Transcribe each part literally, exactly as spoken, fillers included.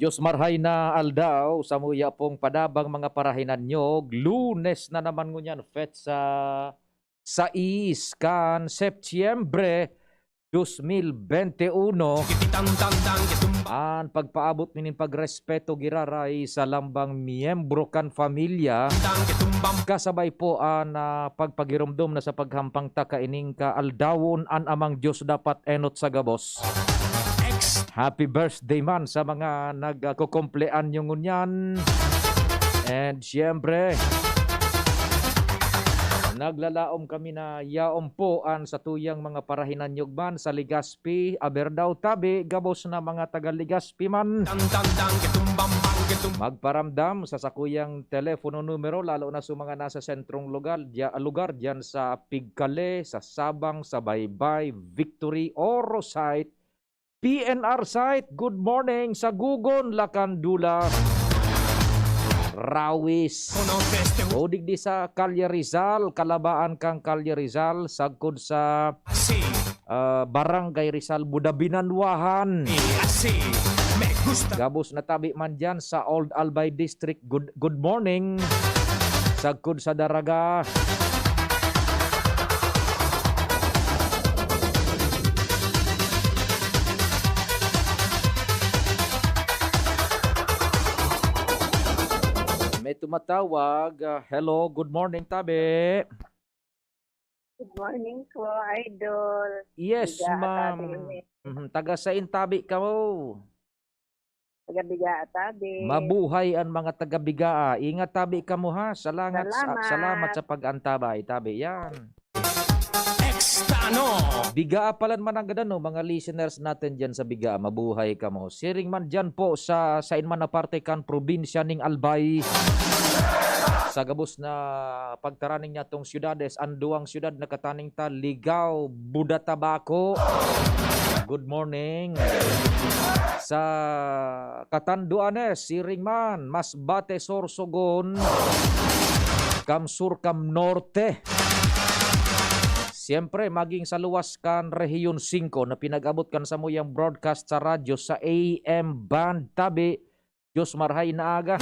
Diyos marhay na aldaw, samuya pong padabang mga parahinanyog, Lunes na naman ngunyan, petsa sais kan Setyembre dos mil bente uno. An pagpaabot nining pagrespeto giraray sa lambang miyembro kan pamilya, kasabay po an, ah, pagpagiromdom na sa paghampang ta kaining kaaldawon, an Amang Diyos dapat enot sa gabos. Happy birthday man sa mga nagkukumpleanyo ngunyan. And siyempre, naglalaom kami na yaon po an satuyang mga parahinanyog man sa Legazpi, aber daw tabi, gabos na mga taga Legazpi man. Magparamdam sa sakuyang telepono numero, lalo na sa mga nasa sentrong lugar, dya-, lugar dyan sa Pigcale, sa Sabang, sa Baybay, Victory, Oro Site, P N R Site. Good morning, Sagugon, Lacandula, Rawis. O digdi sa Calle Rizal, kalabaan kang Calle Rizal, sagkod sa, ah, Barangay Rizal, Buda Binanwahan. Gabos na tabi man dyan sa Old Albay District. Good, good morning. Sagkod sa Daraga. May tumatawag. Ah, hello, good morning, tabi. Good morning po, Idol. Yes, Biga, ma'am. Tabi. Mhm, taga sain tabi kamo? Taga Bigaa, tabi. Mabuhay an mga taga Bigaa. Ingat tabi kamo, ha. Salamat sa, Salamat. salamat sa pag-antabay, tabi. Yan. Extano. Bigaa palan mananggad, ano, mga listeners natin dyan sa Bigaa. Mabuhay kamo. Siring man dyan po sa, sain man na parte kan probinsya ning Albay. Sa gabos na pagtaraning niya tong syudades, an duwang syudad na kataning ta, Ligao, Buda, Tabaco. Good morning. Sa Catanduanes, siring man, Masbate, Sorsogon, Cam Sur, Cam Norte. Siyempre, maging sa luwas kan Rehiyon singko na pinag-abot kan samuyang broadcast sa radyo sa A M band, tabi. Diyos, marhay na aga.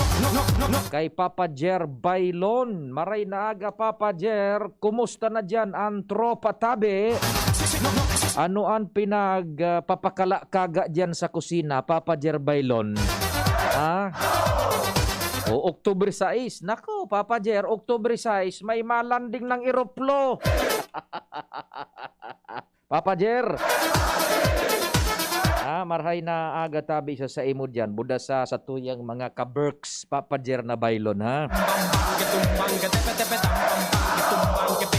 Kay Papa Jer Bailon, maray na aga, Papa Jer. Kumusta na diyan an tropa, tabi? Ano an pinag, ah, papakala-kaga diyan sa kusina, Papa Jer Bailon? Ha? O, October sais. Nako, Papa Jer, October sais, may malanding ng eroplo. Papa Jer! Ah, marhay na aga tabi sa saimo diyan. Buda sa satuyang mga ka-Berks, Papa Jer na Bailon, ha?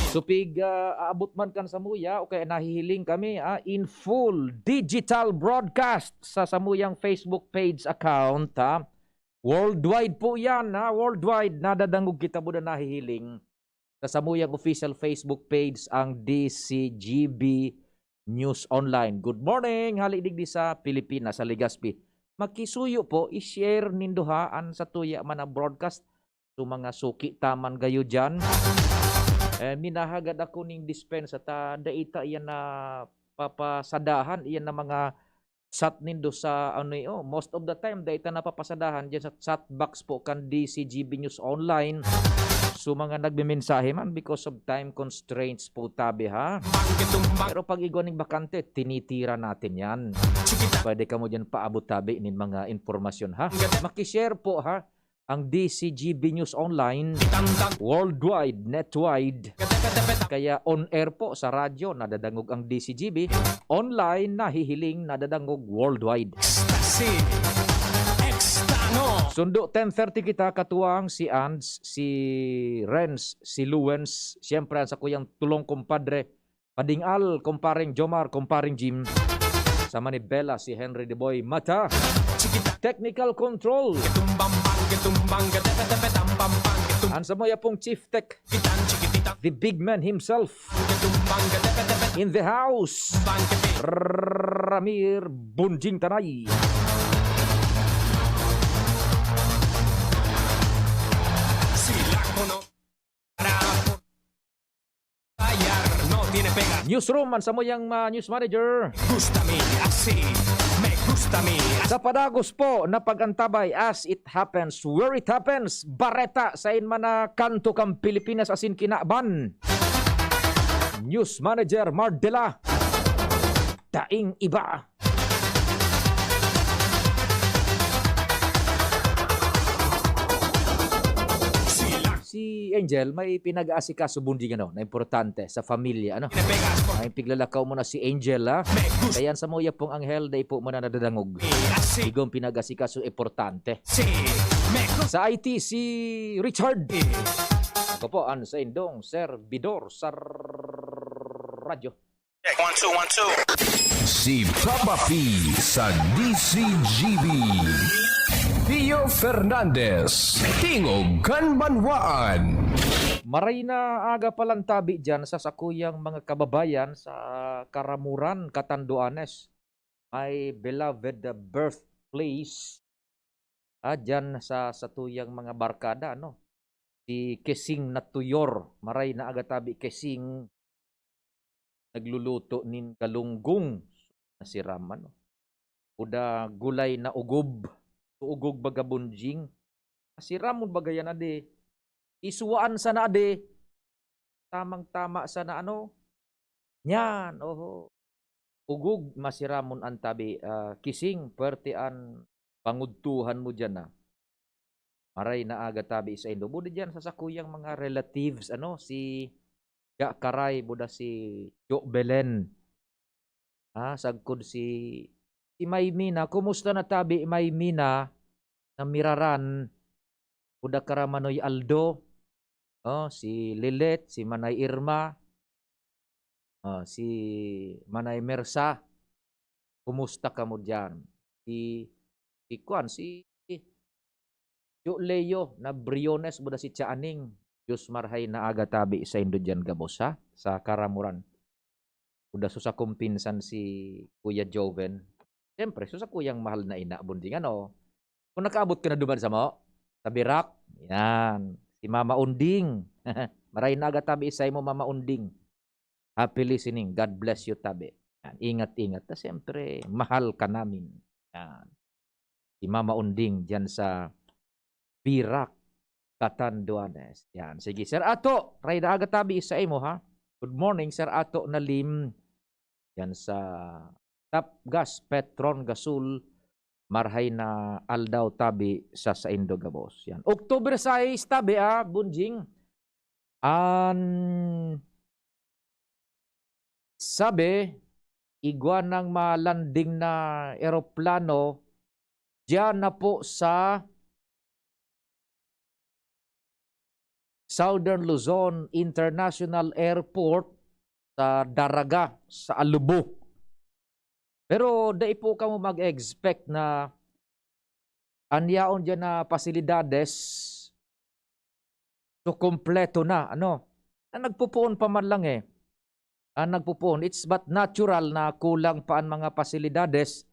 Supig, ah, aabot man kan samuya, o kaya nahihiling kami, ah, in full digital broadcast sa samuyang Facebook page account, ha? Worldwide po yan, ha? Worldwide, nadadangog kita, buda nahihiling. Sa samuyang official Facebook page ang D C G B News Online. Good morning, hali digdi sa Pilipinas, sa Legazpi. Makisuyo po, i-share nindo ha, an satuya man na broadcast. So, mga suki ta man gayo diyan. Eh, minahagad ako ning dispensa ta, dai ta iyan na papasadahan, iyan na mga chat nindo sa ano, eh, oh, most of the time, dai ta napapasadahan diyan sa chat box po kan D C G B News Online. So, mga nagmemensahe man, because of time constraints po tabi, ha? Pero pag igwa ning bakante, tinitira natin yan. Pwede kamo diyan paabot tabi nin mga impormasyon, ha? Makishare po, ha? Ang D C G B News Online, worldwide, netwide. Kaya on air po sa radyo, nadadangog ang D C G B. Online, nahihiling, nadadangog worldwide. Ecstasy. Extano. Sundo, ten thirty kita, katuwang si Ands, si Renz, si Luwens, siyempre ang sakuyang tulong kumpadre, Pading Al, Kumpareng Jomar, Kumpareng Jim. Sama ni Bella, si Henry de Boy Mata. Technical control. An samuya pong Chief Tech, the big man himself in the house, Ramir Bunjing Tanay. Sila ko no. Bayar, no tiene pega. Newsroom, an samuyang, ah, news manager. Gusta mi asin, me gusta mi asin. Sa padagos po na pag-antabay, as it happens, where it happens, bareta sa inman na kanto kan Pilipinas asin kinaban. News manager Mardela, daing iba. Si Angel may pinag-aasikaso bunding, ano, na importante sa pamilya, ano. Ay, piglalakaw mo na si Angel, ha? Kaya an samuya pong anghel, dai po man na nadadangog. Igong pinag-aasikaso importante. Sa I T, si Richard. Ako po, an saindong serbidor sa radyo. Check, one, two, one, two. Si Papa P sa D C G B. Pio Fernandez, Tingog kan Banwaan. Maray na aga palan tabi diyan sa sakuyang mga kababayan sa Caramoran, Catanduanes. My beloved birthplace. Ah, diyan sa satuyang mga barkada, ano? Si Kesing Natuyor, maray na aga tabi, Kesing, nagluluto nin galunggong. Nasiram, ano? Kuda gulay na ugob. Ugob baga, bunjing. Nasiram mo baga yan, ade. Isuwaan sana, ade. Tamang-tama sana, ano? Yan, oho. Ugog, masiramon an tabi, ah, Kising, pwerte an pangudtuhan mo diyan, ah. Maray na aga tabi saindo. Buda diyan sa sakuyang mga relatives, ano, si Ga Karay, buda si Jo Belen. Ah, sagkod si, si Maymina. Kumusta na tabi, Maymina? Na Miraran, buda ka ra, Manoy Aldo. Oh, si Lilet, si Manay Irma, ah, si Manay Mersa. Kumusta kamo diyan? Si, si kuan, si Jo Leo na Briones, buda si Tia Aning. Diyos marhay na aga tabi saindo diyan gabos, ha? Sa Caramoran. Buda so sakong pinsan si Kuya Joven. Siyempre, so sakuyang mahal na ina, bonding ano. Kung nakaabot ka na duman samo, sa Birak, yan. Si Mama Unding. Maray na aga tabi saimo, Mama Unding. Happy listening. God bless you, tabi. Yan. Ingat-ingat. Ta, siyempre, mahal ka namin. Yan. Si Mama Unding diyan sa Birak, Catanduanes. Yan. Sige, Sir Ato, maray na aga tabi saimo, ha? Good morning, Sir Ato Nalim. Yan sa Tapgas, Petron, Gasol. Marhay na aldaw tabi sa saindo gabos. Yan. October sais tabi, ah, Bunjing. An sabi, igwa nang malanding na eroplano diyan na po sa Southern Luzon International Airport sa Daraga, sa Alubo. Pero dai po kamo mag-expect na an yaon diyan na pasilidades, so, kompleto na, ano? Na nagpupoon pa man lang, eh. Ang nagpupoon, it's but natural na kulang pa ang mga pasilidades,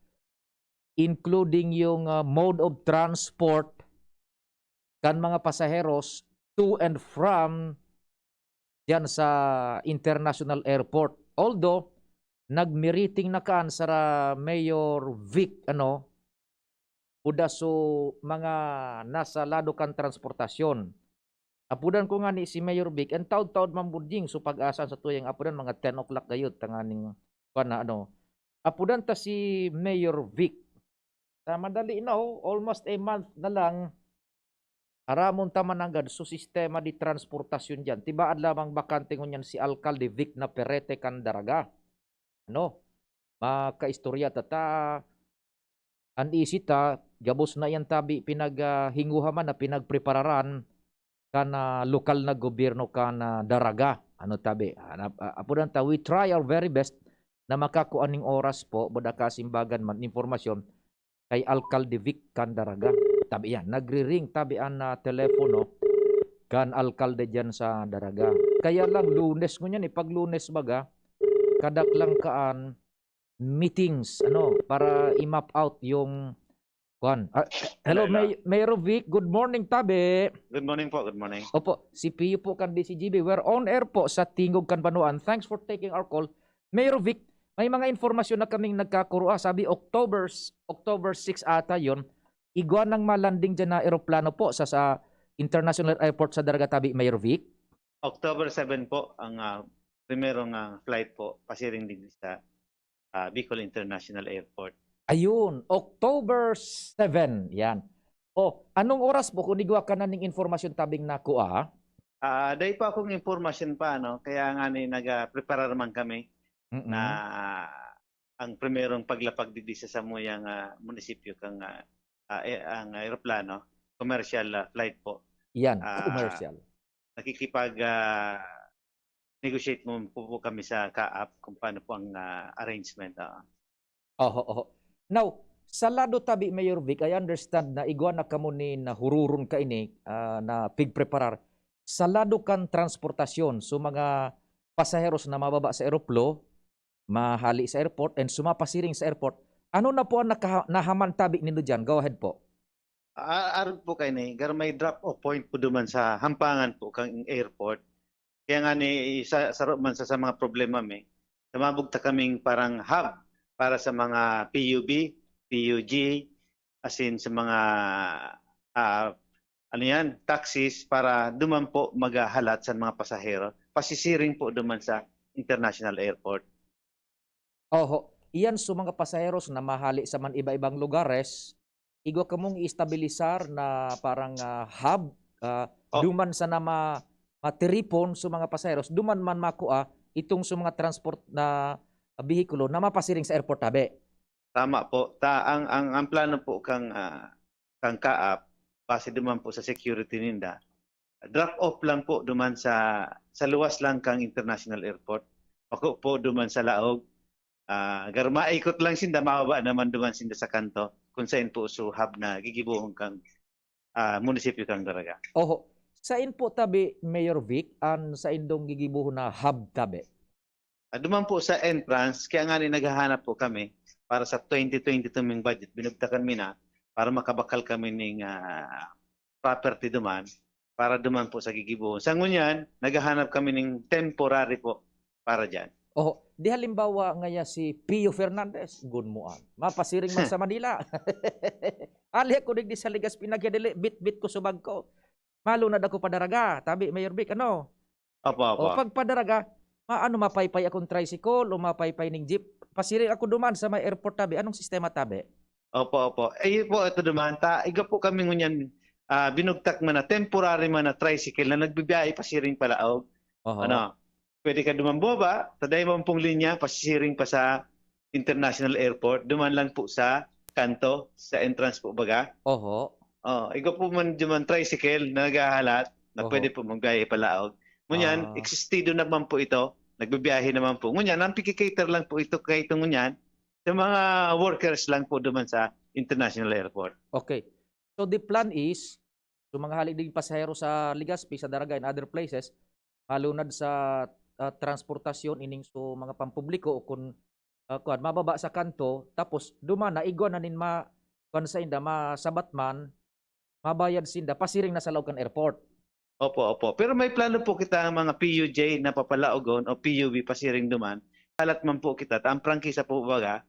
including yung, ah, mode of transport kan mga pasaheros to and from diyan sa international airport. Although, nagmiriting na kaan sara Mayor Vic, ano, buda so mga nasa lado kan transportasyon. Apudan ko ngani si Mayor Vic, and taod-taod man, Bunjing, so pag-asa sa tuyang apudan, mga ten o'clock gayud, tanganing, kuwan na, ano. Apudan ta si Mayor Vic. Sa madali na, oh, almost a month na lang, aramon ta man nanggad so sistema di transportasyon diyan. Tibaad lamang bakante ngunyan si Alkalde Vic Naperete kan Daraga. Ano? Makaistorya ta, ta, an isi ta, gabos na yan tabi pinag, ah, hinguhaman na pinagprepararan kan, ah, lokal na gobyerno kan, ah, Daraga. Ano tabi? Ah, nap-, ah, apudan ta, we try our very best na makakua ning oras po, buda kasimbagan man, impormasyon kay Alkalde Vic kan Daraga. Tabi yan, nagri-ring tabi an, ah, telepono kan alkalde diyan sa Daraga. Kaya lang, Lunes ngunyan, eh, pag Lunes baga, kadaklang kaan meetings, ano, para i-map out yung, kuwan. Ah, hello, Hello, hello. May-, Mayor Vic, good morning, tabi. Good morning po, good morning. Opo, si Pio po kan D C G B. We're on air po sa Tingog kan Banwaan. Thanks for taking our call. Mayor Vic, may mga informasyon na kaming nagkakuro, ah. Sabi, October s-, October six ata yon, igwa nang ma-landing diyan na eroplano po sa, sa International Airport sa Daraga tabi, Mayor Vic? October seven po ang, ah, primerong, ah, flight po pasiring digdi sa, ah, Bicol International Airport. Ayun, October seven, yan. Oh, anong oras po kung igwa ka na ning impormasyon tabing nakua? Ah, dai pa akong impormasyon pa, ano, kaya nga ni naga-preparar man kami Mm. na ang primerong paglapag digdi sa samuyang, ah, munisipyo kang, ah, ah, eh, ang eroplano, commercial, ah, flight po. Yan, Ah, commercial. Nakikipag, ah, negotiate mo po, po kami sa kaap kung paano po ang, ah, arrangement, oo. Oho, oho. Now, sa lado tabi, Mayor Vic, I understand na igwa na kamo nin hururon kaini, ah, na pigpreparar. Sa lado kan transportasyon, so mga pasaheros na mababa sa eroplo-, mahali sa airport, and sumapasiring sa airport, ano na po ang nakaha-, nahaman tabi nindo diyan? Go ahead po. Ah, arog po kaini, garo may drop-off point po duman sa hampangan po kang airport. Kaya nga ni, sa, saro man sa, sa mga problema mi, namabog ta kaming parang hub para sa mga P U B, P U G, as in sa mga, ah, ano yan, taxis para duman po maghahalat sa mga pasahero, pasisiring po duman sa international airport. Oho, iyan so mga pasaheros na mahali sa man iba-ibang lugares, igwa kamong i-estabilisar na parang, ah, hub, ah, Oh. duman sana ma-, matiripon so mga pasaheros, duman man makua itong so mga transport na bihikulo na mapasiring sa airport tabi. Tama po. Ta-, ang, ang, ang plano po kang, ah, kang kaap, base duman po sa security ninda, drop off lang po duman sa, sa luwas lang kang international airport. Bako po duman sa laog. Ah, gar maikot lang sinda, mababa naman duman sinda sa kanto, kung sain po so hub na gigibohon kang, ah, munisipyo kang Daraga. Oho. Sain po tabi, Mayor Vic, an saindong gigibohon na hub tabi? Ah, duman po sa entrance, kaya nga ni naghahanap po kami para sa twenty twenty-two ming budget. Binugtakan mi na para makabakal kami ning, ah, property duman, para duman po sa gigibohon. Sa ngunyan, naghahanap kami ning temporary po para diyan. Oho, di halimbawa ngaya si Pio Fernandez, gunmoan. Mapasiring man sa Manila. Ali ako digdi sa Legazpi, nagyadili, bitbit ko subag ko. Malunad ako pa Daraga, tabi, Mayor Vic, ano? Opo, opo. O, pag pa Daraga, ma-, ano, mapaypay akong tricycle o mapaypay ning jeep, pasiring ako duman sa may airport tabi. Anong sistema tabi? Opo, opo. Eh, yun po, ito duman, ta, igwa po kami ngunyan, ah, binugtak man na, temporary man na tricycle na nagbibiyahe pasiring palaog. Oho. Ano, pwede ka duman bumaba, ta dai man pong linya, pasisiring pa sa International Airport, duman lang po sa kanto, sa entrance po baga. Oho. Oh, igwa po man duman tricycle na naghahalat na Oho. pwede po magbiyahe palaog. Ngunyan, Ah. existido naman po ito, nagbibiyahe naman po. Ngunyan, ang piki-cater lang po ito kay ito ngunyan, sa mga workers lang po duman sa International Airport. Okay. So, the plan is, so, mga hali ding pasahero sa Legazpi, sa Daraga, and other places, malunad sa, ah, transportasyon, ining so mga pampubliko o kun, ah, kuwan, mababa sa kanto, tapos duman na, igwa na nin ma-, kuwan sainda, masabat man, mabayad sinda, pasiring na sa laog kan airport. Opo, opo. Pero may plano po kita ang mga P U J na papalaogon o P U B pasiring duman. Halat man po kita, ta ang prangkisa po baga,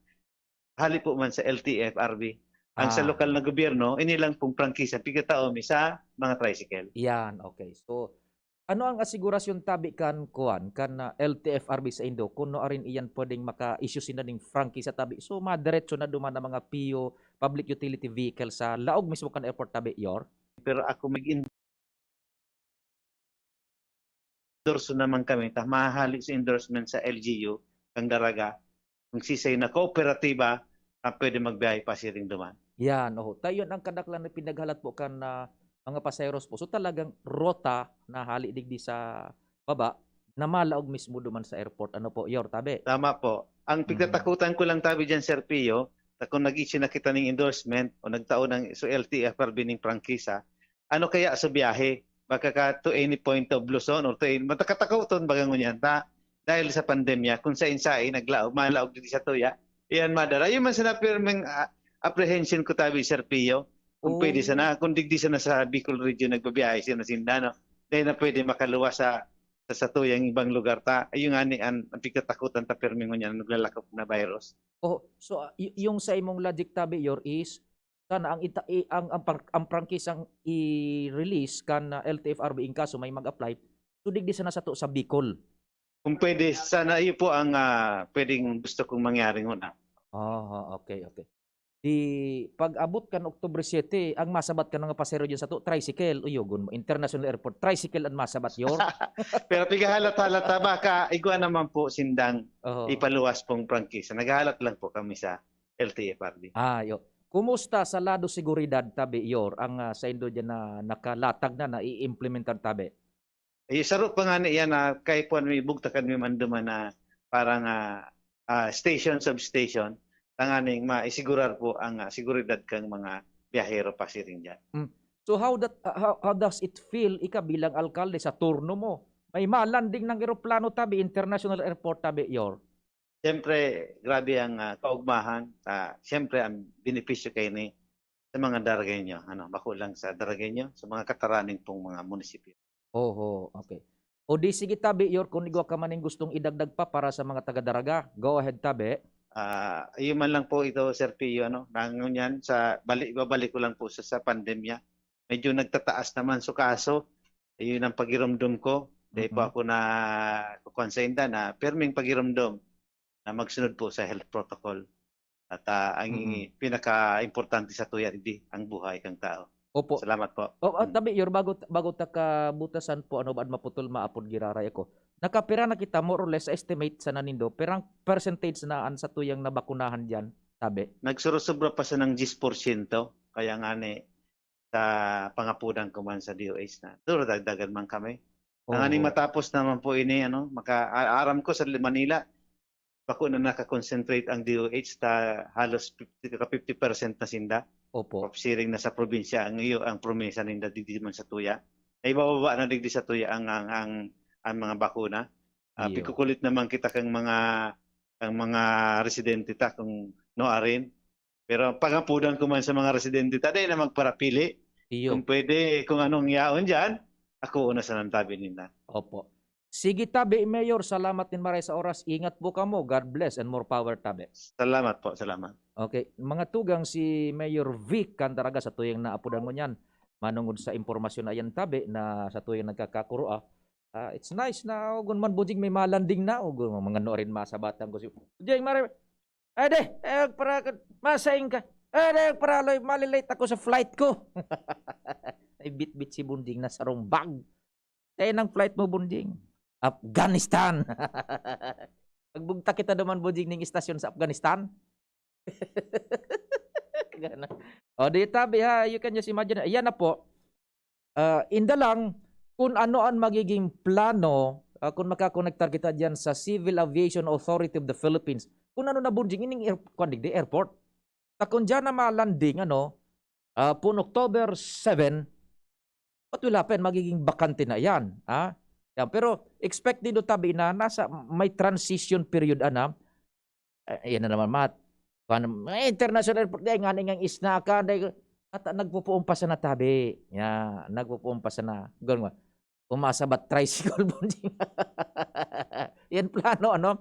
hali po man sa L T F R B. Ang sa Ah. lokal na gobyerno, ini lang pong prangkisa, pigtatao mi sa mga tricycle. Yan, okay. So, ano ang asigurasyon tabi kan, kuwan, kan, ah, L T F R B saindo? Kun nuarin iyan pwedeng maka-issue sinda ning prangkisa tabi. So, madiretso na duman ang mga P U, public utility vehicle sa laog mismo kan airport tabi, Yor? Pero ako mag-in- endorso naman kami, ta mahahali sa endorsement sa L G U, kang Daraga, kung sisay na kooperatiba, na pwede magbiyahe pasiring duman. Yan, oho. Ta, yun ang kadaklan na pinaghalat po kan, ah, mga pasaheros po. So, talagang rota na hali digdi sa baba, na malaog mismo duman sa airport. Ano po, Yor, tabi? Tama po. Ang Mhm. pigtatakutan ko lang tabi dyan, Sir Pio, ta kung nag-issue na kita ning endorsement o nagtao ng, so, L T F R B ning prangkisa, ano kaya sa biyahe? Baka ka to any point of Luzon or to any, matakatakot ton baga ngunyan ta, dahil sa pandemya, kung sain-sain naglaog, malaog digdi sa tuya, iyan madara. Yun man sana pirming, ah, apprehension ko tabi, Sir Pio, kung pwede Oh. sana, kung digdi sana sa Bicol region nagbabiyahe sila sinda, no? Dahil na pwede makaluwas sa sa satuyang ibang lugar ta, ayun nga ni an, ang pigtatakutan ta pirmi ngunyan, naglalakop na virus. Oh, so, ah, y-, yung sa imong logic, Tabi, your is, sana ang ita-, i-, ang, ang, par-, ang prangkisang i-release kan, ah, L T F R B in kaso may mag-apply, so digdi sana sato sa Bicol. Kung pwede, sana iyo po ang, ah, pwedeng gusto kong mangyari nguna. Aha, okay, okay. Di pag-abot kan Oktubre siete, ang masabat kan mga pasahero diyan sato, tricycle. Uyogon mo, International Airport, tricycle an masabat, yor. Pero pigahalat-halat ta, baka igwa naman po sindang Oho. ipaluwas pong prangkisa. Naghahalat lang po kami sa L T F R B. Ah, yo. Kumusta sa lado seguridad, Tabi, yor, ang, ah, saindo diyan na nakalatag na, naiimplementar, Tabi? Eh, saro pa nga ni iyan na kay puwan mi bugtakan mi man duman na parang, ah, ah, station, substation, tanganing maisigurar po ang, ah, seguridad kang mga biyahero pasiring diyan. Mm. So how that, ah, how, how does it feel, ika bilang alkalde sa turno mo? May malanding ng eroplano, Tabi, International Airport, Tabi, yor. Siyempre, grabe ang, ah, kaugmahan. Ah, siyempre, ang benepisyo kaini sa mga Daragueño, ano, bako lang sa Daragueño, sa mga kataraning pong mga munisipyo. Oho, okay. O di sige, Tabi, yor, kung igwa ka man ning gustong idagdag pa para sa mga taga Daraga, go ahead, Tabi. Ah, ayun man lang po ito, Sir Pio, ano, na ngunyan sa bali-, ibabalik ko lang po sa, sa pandemya. Medyo nagtataas naman su kaso. Ayun ang pagiromdom ko. Dahil po Mm. ako na kukuan sa inda na pirming pagiromdom na magsunod po sa health protocol. At, ah, ang Mm. pinaka-importante sa tuya, digdi, ang buhay kang tao. Opo. Salamat po. Oh, ah, Mm. Tabi, yor, bago, bago ta kabutasan po, ano ba, maputol, maapod giraray ako. Nakapira na kita, more or less, sa estimate sana nindo, pirang percentage na an satuyang nabakunahan diyan, Tabi? Nagsurusobra pa sa nang diyes porsyento. Kaya nga ni, sa pangapudan ko man sa D O H na, duro dagdagan man kami. Tanganing Oo. matapos naman po ini, ano, maka-, a-, aram ko sa Manila, bako na naka-concentrate ang D O H ta halos fifty, ka fifty percent na sinda. Opo. Siring na sa probinsya ang iyo, ang promesa ninda digdi man sa tuya. Naibababa na digdi sa tuya ang, ang, ang, ang mga bakuna. Ah, Iyo. pikukulit naman kita kang mga, kang mga residente ta kung no arin. Pero pangapudan ko man sa mga residente ta, dai na magparapili. Iyo. Kung pwede, kung anong yaon diyan, ako una sa nantabi nila. Opo. Sige, Tabi, Mayor, salamat nin maray sa oras. Ingat po kamo. God bless and more power, Tabi. Salamat po, salamat. Okay. Mga tugang, si Mayor Vic Candaraga sa tuyang naapudan mo niyan. Manungod sa impormasyon na yan, Tabi, na sa tuyang nagkakakuro, ah, ah, it's nice na, oh, gun man, Bujing, may malanding na, oh, gun, mga norin masabatan ko si Bujing, mare-, Ade, eh, para, masaing ka. Ade, para, Loy, malilate ako sa flight ko. Ay, bitbit si Bunding na sarong bag. Kaya nang flight mo, Bunding? Afghanistan. Pagbugtak kita duman, Bunding, ning istasyon sa Afghanistan. Gana. O, di tabi, ha, you can just imagine. Yan na po. Ah, inda lang kung ano ang magiging plano, ah, kung makakonektar kita diyan sa Civil Aviation Authority of the Philippines. Kung ano na, Bunding, ining air-, kuwan digdi, airport. Ta kung diyan na ma-landing, ano, ah, pun October seven, what will happen? Magiging bakante na yan, ha? Yan. Pero expect din do tabi na nasa may transition period, ana. Eh, yan na naman, Mat. Kuwan, eh, international airport, dai, ngani ngang isnakan, dai, at, ah, nagpupuon pa sana tabi. Ya, nagpupuon pa sana. Ganun nga. Umasabat tricycle, Bunding. Yan plano, ano?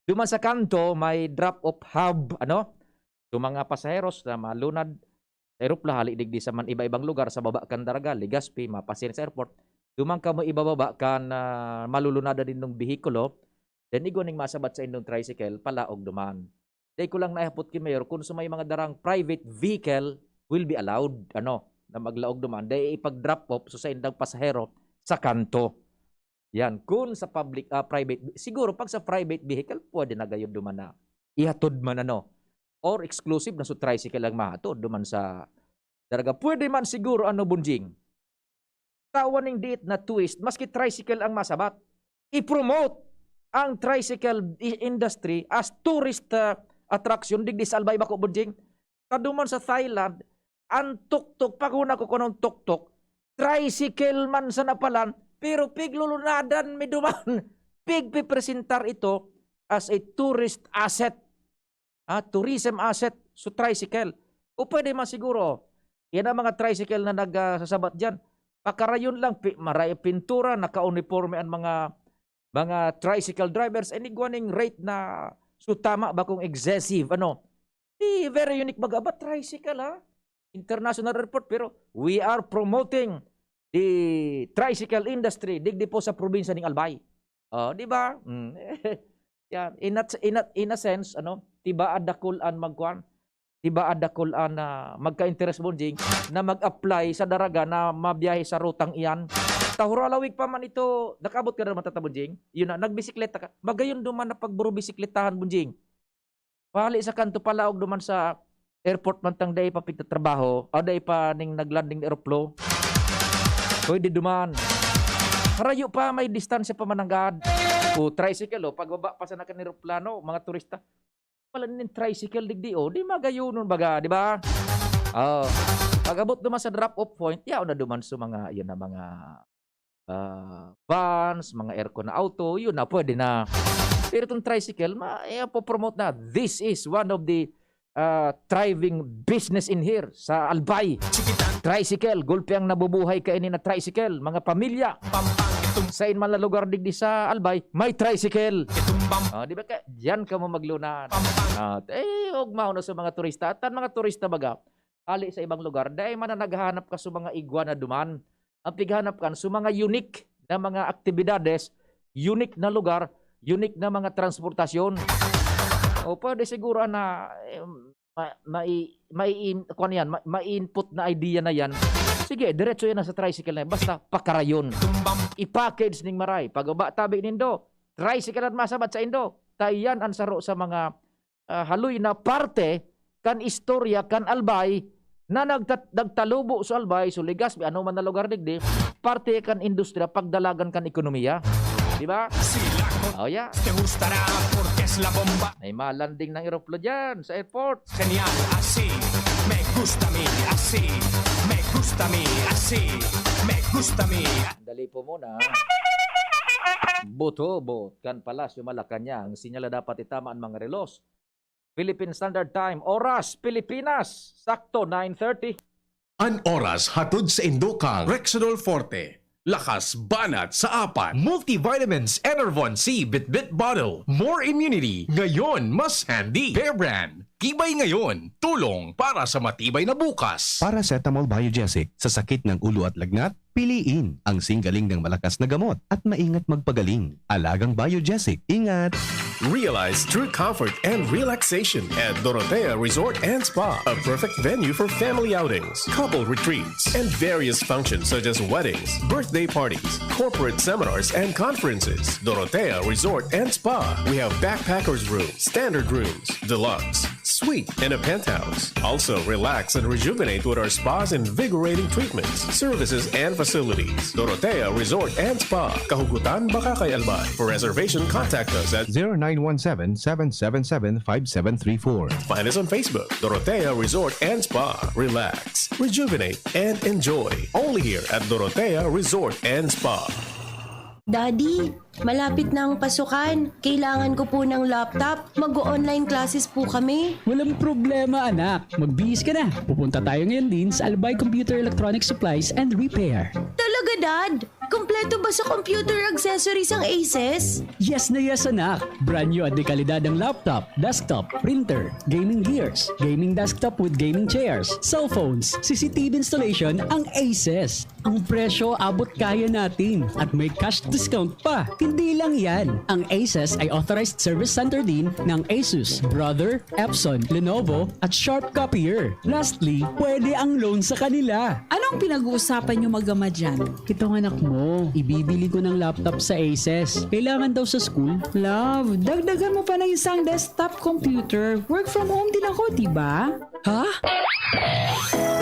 Duman sa kanto, may drop-off hub, ano? Yung mga pasaheros na malunad sa eropla-, hali digdi sa man iba-ibang lugar sa baba kan Daraga, Legazpi, mapasiring sa airport. Duman kamo ibababa kan, ah, malulunadan nindong behikulo, then igwa ning masabat sa indong tricycle, palaog duman. Dai ko lang naihapot ki Mayor kung sa may mga darang private vehicle will be allowed, ano, na maglaog duman. Dai ipag-drop off sa saindang pasahero sa kanto. Yan, kun sa public, ah, private, siguro pag sa private vehicle, pwede na gayud duman na ihatod man, ano, or exclusive na sa tricycle ang mahatod duman sa Daraga. Pwede man siguro, ano, Bunjing? Tawan ning diit na twist, maski tricycle ang masabat. I-promote ang tricycle i-, industry as tourist, ah, attraction digdi sa Albay, bako, Bunjing. Kaduman sa Thailand, ang tuktok, paghuna ko kunong tuktok, tricycle man sa napalan, pero piglulunadan mi duman. Pigpipresentar ito as a tourist asset. Ah, tourism asset, so tricycle. O pwede man siguro, yan ang mga tricycle na nag, ah, sasabat dyan. Pakarayon lang, pi-, maray pintura, naka-uniforme ang mga mga tricycle drivers, ay nigwa ning rate na so tama ba kung excessive, ano? Di very unique baga, ba tricycle, ha? International airport, pero we are promoting the tricycle industry digdi po sa probinsya ning Albay. Oh, di ba? Mm. Yan. In a, in a, in a sense, ano, tiba adakol an magkuan, tiba adakol an, ah, magka-interes, Bonjing, na mag-apply sa daraga na mabiyahe sa rutang iyan. Tahura lawig pa man ito, nakaabot ka na naman, Tata Bonjing? Yun na, nagbisikleta ka. Magayon duman na pagburubisikletahan, Bonjing. Pali sa kanto, palaog duman sa airport man tang dai pa pigtatrabaho, o dai pa ning naglanding na eroplo. Pwede duman. Harayo pa, may distansya pa mananggad. O tricycle, o, pagbaba pa sa nakan eroplano, mga turista. Wala nin tricycle digdi, o. Di magayonon baga, di ba? Oh. Pag-abot duman sa drop-off point, yaon na duman sa mga, yun na, mga, ah, vans, mga aircon na auto, yun na, pwede na. Pero itong tricycle, ma-, eh, po-promote na. This is one of the, ah, thriving business in here sa Albay. Tricycle, gulpi ang nabubuhay kaini na tricycle, mga pamilya. Sa in man na lugar digdi sa Albay, may tricycle. Ah, di ba ka, diyan ka mo maglunad. Ah, eh, ugmaon na sa mga turista. At ang mga turista baga, hali sa ibang lugar, dai man na naghahanap ka sa mga igwa na duman. Ang pighanap kan sa mga unique na mga aktibidades, unique na lugar, unique na mga transportasyon. O pwede siguro na, eh, ma-, mai-, mai-, kuwan yan, ma-, mai-input na idea na yan. Sige, diretso yan sa tricycle na yan. Basta pakarayon. I-package ning maray. Pag-uba tabi nindo, tricycle at masabat sa indo. Ta iyan ang saro sa mga, ah, haloy na parte kan istorya kan Albay na nagtat-, nagtalubo sa Albay, so Legazpi, ano man na lugar digdi, parte kan industriya, pagdalagan kan ekonomiya. Di ba? Oh, yeah. Te gustará porque es la bomba. May malanding ng eroplo dyan sa airport. Genial, así. Me gusta a mí, así. Me gusta a mí, así. Me gusta a mí. Dali po muna. Butobot kan Palasyo Malacañang, sinyal na dapat itama ang mga relos. Philippine Standard Time, oras, Pilipinas, sakto nine thirty. An oras hatod sa indo kan Rexidol Forte. Lakas banat sa apat. Multivitamins Enervon C Bitbit Bottle. More immunity. Ngayon, mas handy. Bear Brand. Tibay ngayon. Tulong para sa matibay na bukas. Paracetamol Biogesic sa sakit ng ulo at lagnat, piliin ang singgaling ng malakas na gamot at maingat magpagaling. Alagang Biogesic. Ingat! Realize true comfort and relaxation at Dorotea Resort and Spa, a perfect venue for family outings, couple retreats, and various functions such as weddings, birthday parties, corporate seminars, and conferences. Dorotea Resort and Spa. We have backpackers room, standard rooms, deluxe, suite, and a penthouse. Also, relax and rejuvenate with our spa's invigorating treatments, services, and facilities. Dorotea Resort and Spa, Kahugutan, Bacacay, Albay. For reservation, contact us at zero nine one seven, seven seven seven, five seven three four. Find us on Facebook, Dorotea Resort and Spa. Relax, rejuvenate, and enjoy. Only here at Dorotea Resort and Spa. Daddy, malapit na ang pasukan. Kailangan ko po ng laptop. Mag-o-online classes po kami. Walang problema, anak. Magbihis ka na. Pupunta tayo ngayon din sa Albay Computer Electronic Supplies and Repair. Talaga, Dad? Kompleto ba sa computer accessories ang Aces? Yes na yes, anak. Brand new at dekalidad ang laptop, desktop, printer, gaming gears, gaming desktop with gaming chairs, cellphones, C C T V installation ang Aces. Ang presyo, abot kaya natin. At may cash discount pa. Hindi lang yan. Ang Aces ay authorized service center din ng Asus, Brother, Epson, Lenovo, at Sharp Copier. Lastly, pwede ang loan sa kanila. Anong pinag-uusapan niyo mag-ama dyan? Itong anak mo, ibibili ko ng laptop sa Aces. Kailangan daw sa school. Love, dagdagan mo pa ng isang desktop computer. Work from home din ako, di ba? Ha?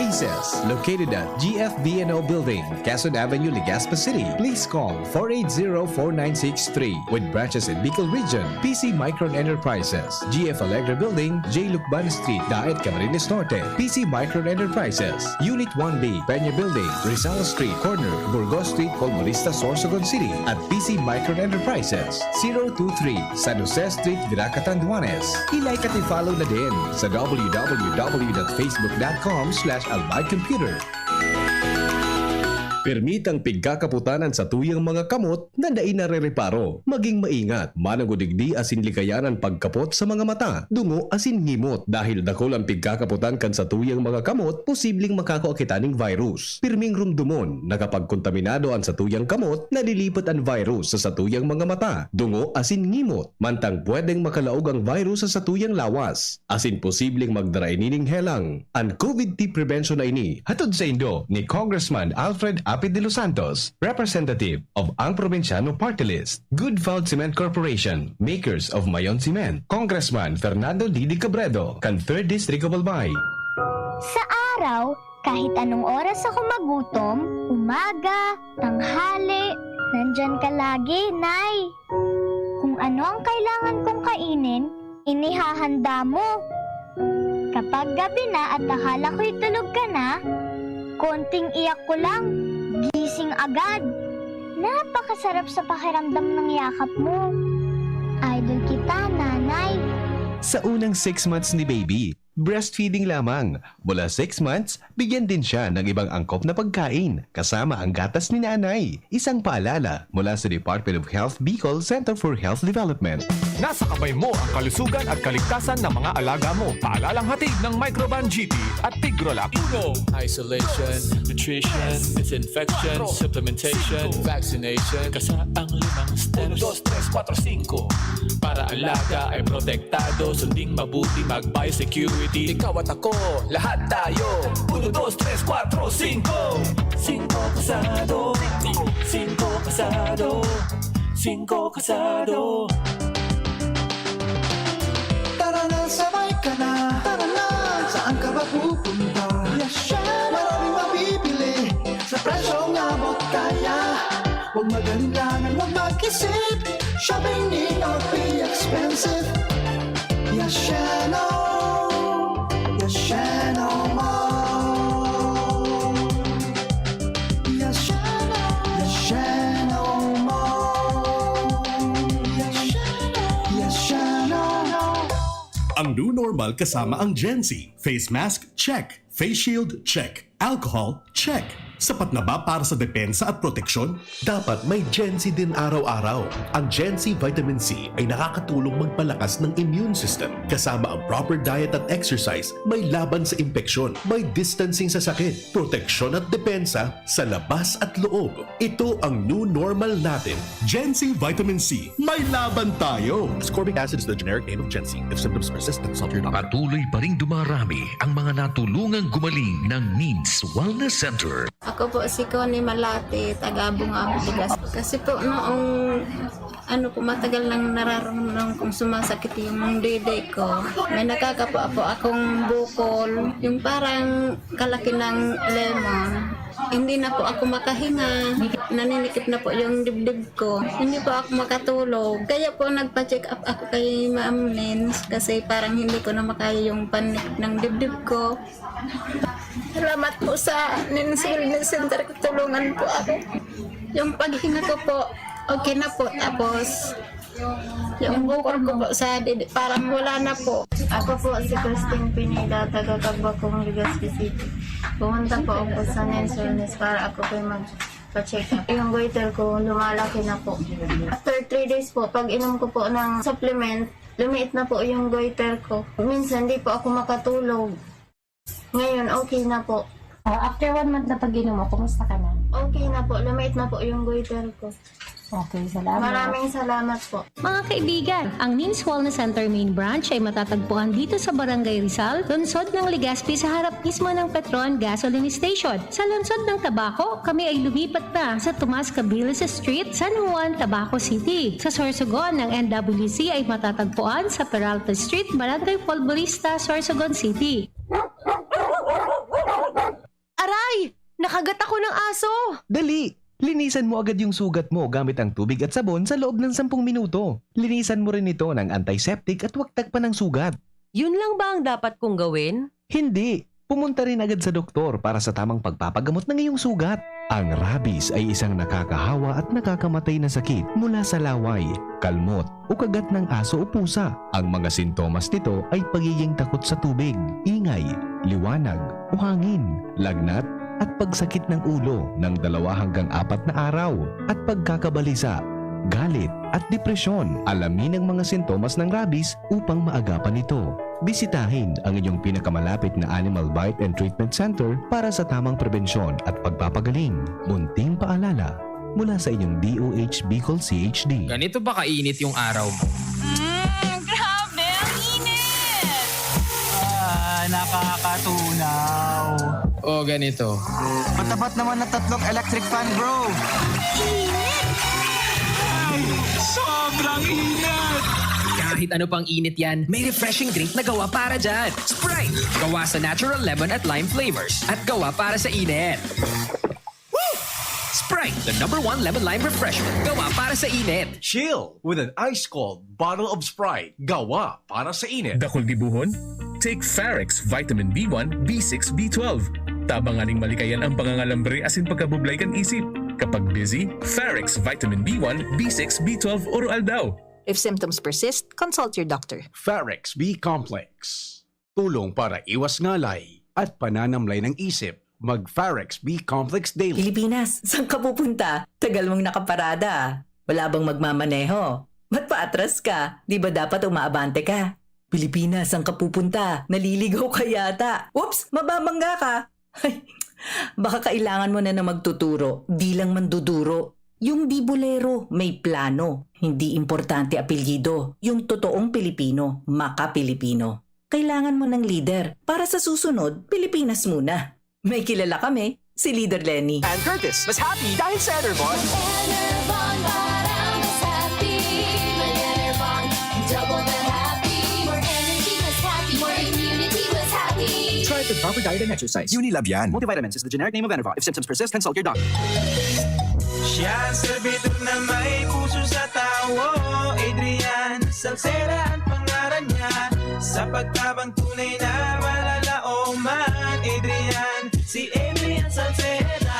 Aces, located at G F B N O Building, Quezon Avenue, Legazpi City. Please call four eight zero, four nine six three. With branches in Bicol Region, P C Micron Enterprises, G F Allegra Building, J Lucban Street, Daet, Camarines Norte. P C Micron Enterprises, Unit one B, Peña Building, Rizal Street, corner Burgos Street, Colmonista, Sorsogon City, at P C Micron Enterprises, zero two three, San Jose Street, Virac, Catanduanes. I-like at i-follow na din sa w w w dot facebook dot com slash albay computer. Permitang pigkakapotan an satuyang mga kamot na dai narereparo. Maging maingat, mananggod digdi asin likayan an pagkapot sa mga mata, dungo asin ngimot. Dahil dakul an pigkakapotan kan satuyang mga kamot, posibleng makakua kita ning virus. Pirming rumdomon, nakapagkontaminado an satuyang kamot, nalilipat an virus sa satuyang mga mata, dungo asin ngimot. Mantang pwedeng makalaog ang virus sa satuyang lawas, asin posibleng magdara ini ning helang. An COVID T prevention na ini hatod saindo ni Congressman Alfred Apid de los Santos, representative of Ang Probinsyano Party List, Good Found Cement Corporation, makers of Mayon Cement, Congressman Fernando Didi Cabredo, kan Third District of Albay. Sa araw, kahit anong oras ako magutom, umaga, tanghali, nandyan ka lagi, Nay. Kung ano ang kailangan kong kainin, inihahanda mo. Kapag gabi na at akala ko'y tulog ka na, konting iyak ko lang, gising agad. Napakasarap sa pakiramdam ng yakap mo. Idol kita, Nanay. Sa unang six months ni baby, breastfeeding lamang. Mula six months, bigyan din siya ng ibang angkop na pagkain, kasama ang gatas ni nanay. Isang paalala mula sa Department of Health Bicol Center for Health Development. Nasa kamay mo ang kalusugan at kaligtasan ng mga alaga mo. Paalalang hatid ng Microban G T at Tigrolac. Uno, isolation, nutrition, disinfection, supplementation, vaccination. Kasa ang limang steps. Uno, dos, tres, kuwatro, singko. Para alaga ay protektado, sunding mabuti, mag-biosecurity. Ikaw at ako, lahat tayo. Uno, dos, tres, kuwatro, singko. Singko kasado. Singko kasado. Singko kasado. Tara na, sabay ka na. Tara na, saan ka ba pupunta? Yasha! Maraming mabibili sa presyong abot kaya. Huwag mag-alinlangan, huwag mag-isip. Shopping need not be expensive. Yashano! Yashano Mall! Yashano! Yashano Mall! Yashano! Yashano! Ang new normal kasama ang Gen Z. Face mask, check. Face shield, check. Alcohol, check. Sapat na ba para sa depensa at proteksyon? Dapat may Gen Z din araw-araw. Ang Gen Z Vitamin C ay nakakatulong magpalakas ng immune system. Kasama ang proper diet at exercise, may laban sa impeksyon, may distancing sa sakit, proteksyon at depensa sa labas at loob. Ito ang new normal natin. Gen Z Vitamin C, may laban tayo! Ascorbic acid is the generic name of Gen Z. If symptoms persist, consult your doctor. Patuloy pa ring dumarami ang mga natulungang gumaling ng Needs Wellness Center. Ako po si Connie Malate, taga Bungabong, Legazpi. Kasi po noong ano po, matagal nang nararamdaman kong sumasakit yung dede ko. May nakakapo po akong bukol, yung parang kalaki ng lemon. Hindi na po ako makahinga. Naninikip na po yung dibdib ko. Hindi po ako makatulog. Kaya po nagpa-check up ako kay Ma'am Nins kasi parang hindi ko na makaya yung panikip ng dibdib ko. Salamat po sa Nins Wellness Center. Tulungan po ako. Yung paghinga ko po, okay na po. Tapos, yung bukol ko po sa didi, parang wala na po. Ako po si Christine Pineda, taga Cagbacong, Legazpi City. Pumunta po ako sa Nins Wellness para ako po mag pa-check up. Yung goiter ko, lumalaki na po. After three days po, pag inom ko po ng supplement, lumiit na po yung goiter ko. Minsan, di po ako makatulog. Ngayon, okay na po. Ah, after one month na pag-inom mo, kumusta ka na? Okay na po, lumiit na po yung goiter ko. Okay, salamat. Maraming salamat po. Mga kaibigan, ang Nins Wellness Center Main Branch ay matatagpuan dito sa Barangay Rizal, lungsod ng Legazpi, sa harap mismo ng Petron Gasoline Station. Sa lungsod ng Tabaco, kami ay lumipat na sa Tomas Cabilis Street, San Juan, Tabaco City. Sa Sorsogon, ang N W C ay matatagpuan sa Peralta Street, Barangay Folborista, Sorsogon City. Aray! Nakagat ako ng aso! Dali! Linisan mo agad yung sugat mo gamit ang tubig at sabon sa loob ng sampung minuto. Linisan mo rin ito ng antiseptic at huwag tagpan ng sugat. Yun lang ba ang dapat kong gawin? Hindi! Pumunta rin agad sa doktor para sa tamang pagpapagamot ng iyong sugat. Ang rabies ay isang nakakahawa at nakakamatay na sakit mula sa laway, kalmot, o kagat ng aso o pusa. Ang mga sintomas nito ay pagiging takot sa tubig, ingay, liwanag, o hangin, lagnat, at pagsakit ng ulo ng dalawa hanggang apat na araw, at pagkakabalisa, galit, at depresyon. Alamin ang mga sintomas ng rabies upang maagapan ito. Bisitahin ang inyong pinakamalapit na Animal Bite and Treatment Center para sa tamang prebensyon at pagpapagaling. Munting paalala mula sa inyong D O H Bicol C H D. Ganito ba kainit yung araw mo? Mm, grabe! Ang init! Ah, nakakatunaw. O ganito. Matapat naman na tatlong electric fan, bro. Init! Ay, sobrang init! Kahit ano pang init yan, may refreshing drink na gawa para dyan. Sprite! Gawa sa natural lemon at lime flavors. At gawa para sa init. Woo! Sprite, the number one lemon lime refreshment. Gawa para sa init. Chill with an ice cold bottle of Sprite. Gawa para sa init. Dakul gibohon? Take Farex Vitamin B one, B six, B twelve. Tabang nganing malikayan ang pangangalambre asin pagkabublay kan isip. Kapag busy, Farex Vitamin B one, B six, B twelve oro-aldaw. If symptoms persist, consult your doctor. Farex B Complex. Tulong para iwas ngalay at pananamlay ng isip. Mag Farex B Complex Daily. Pilipinas, saan ka pupunta? Tagal mong nakaparada. Wala bang magmamaneho? Ba't paatras ka? Di ba dapat umaabante ka? Pilipinas, saan ka pupunta? Naliligaw ka yata. Oops, mababangga ka. Ay, baka kailangan mo na na magtuturo, di lang manduduro. Yung di bolero, may plano. Hindi importante apelyido. Yung totoong Pilipino, maka-Pilipino. Kailangan mo ng lider. Para sa susunod, Pilipinas muna. May kilala kami, si Leader Leni. And Curtis, mas happy dahil sa Enervon. Enervon, para mas happy. May Enervon, double the happy. More energy, mas happy. More immunity, mas happy. Try the proper diet and exercise. Unilab yan. Multivitamins is the generic name of Enervon. If symptoms persist, consult your doctor. Siya ang servidor na may puso sa tawo. Adrian Salceda ang pangaran niya. Sa pagtabang tunay na malalaoman. Adrian, si Adrian Salceda.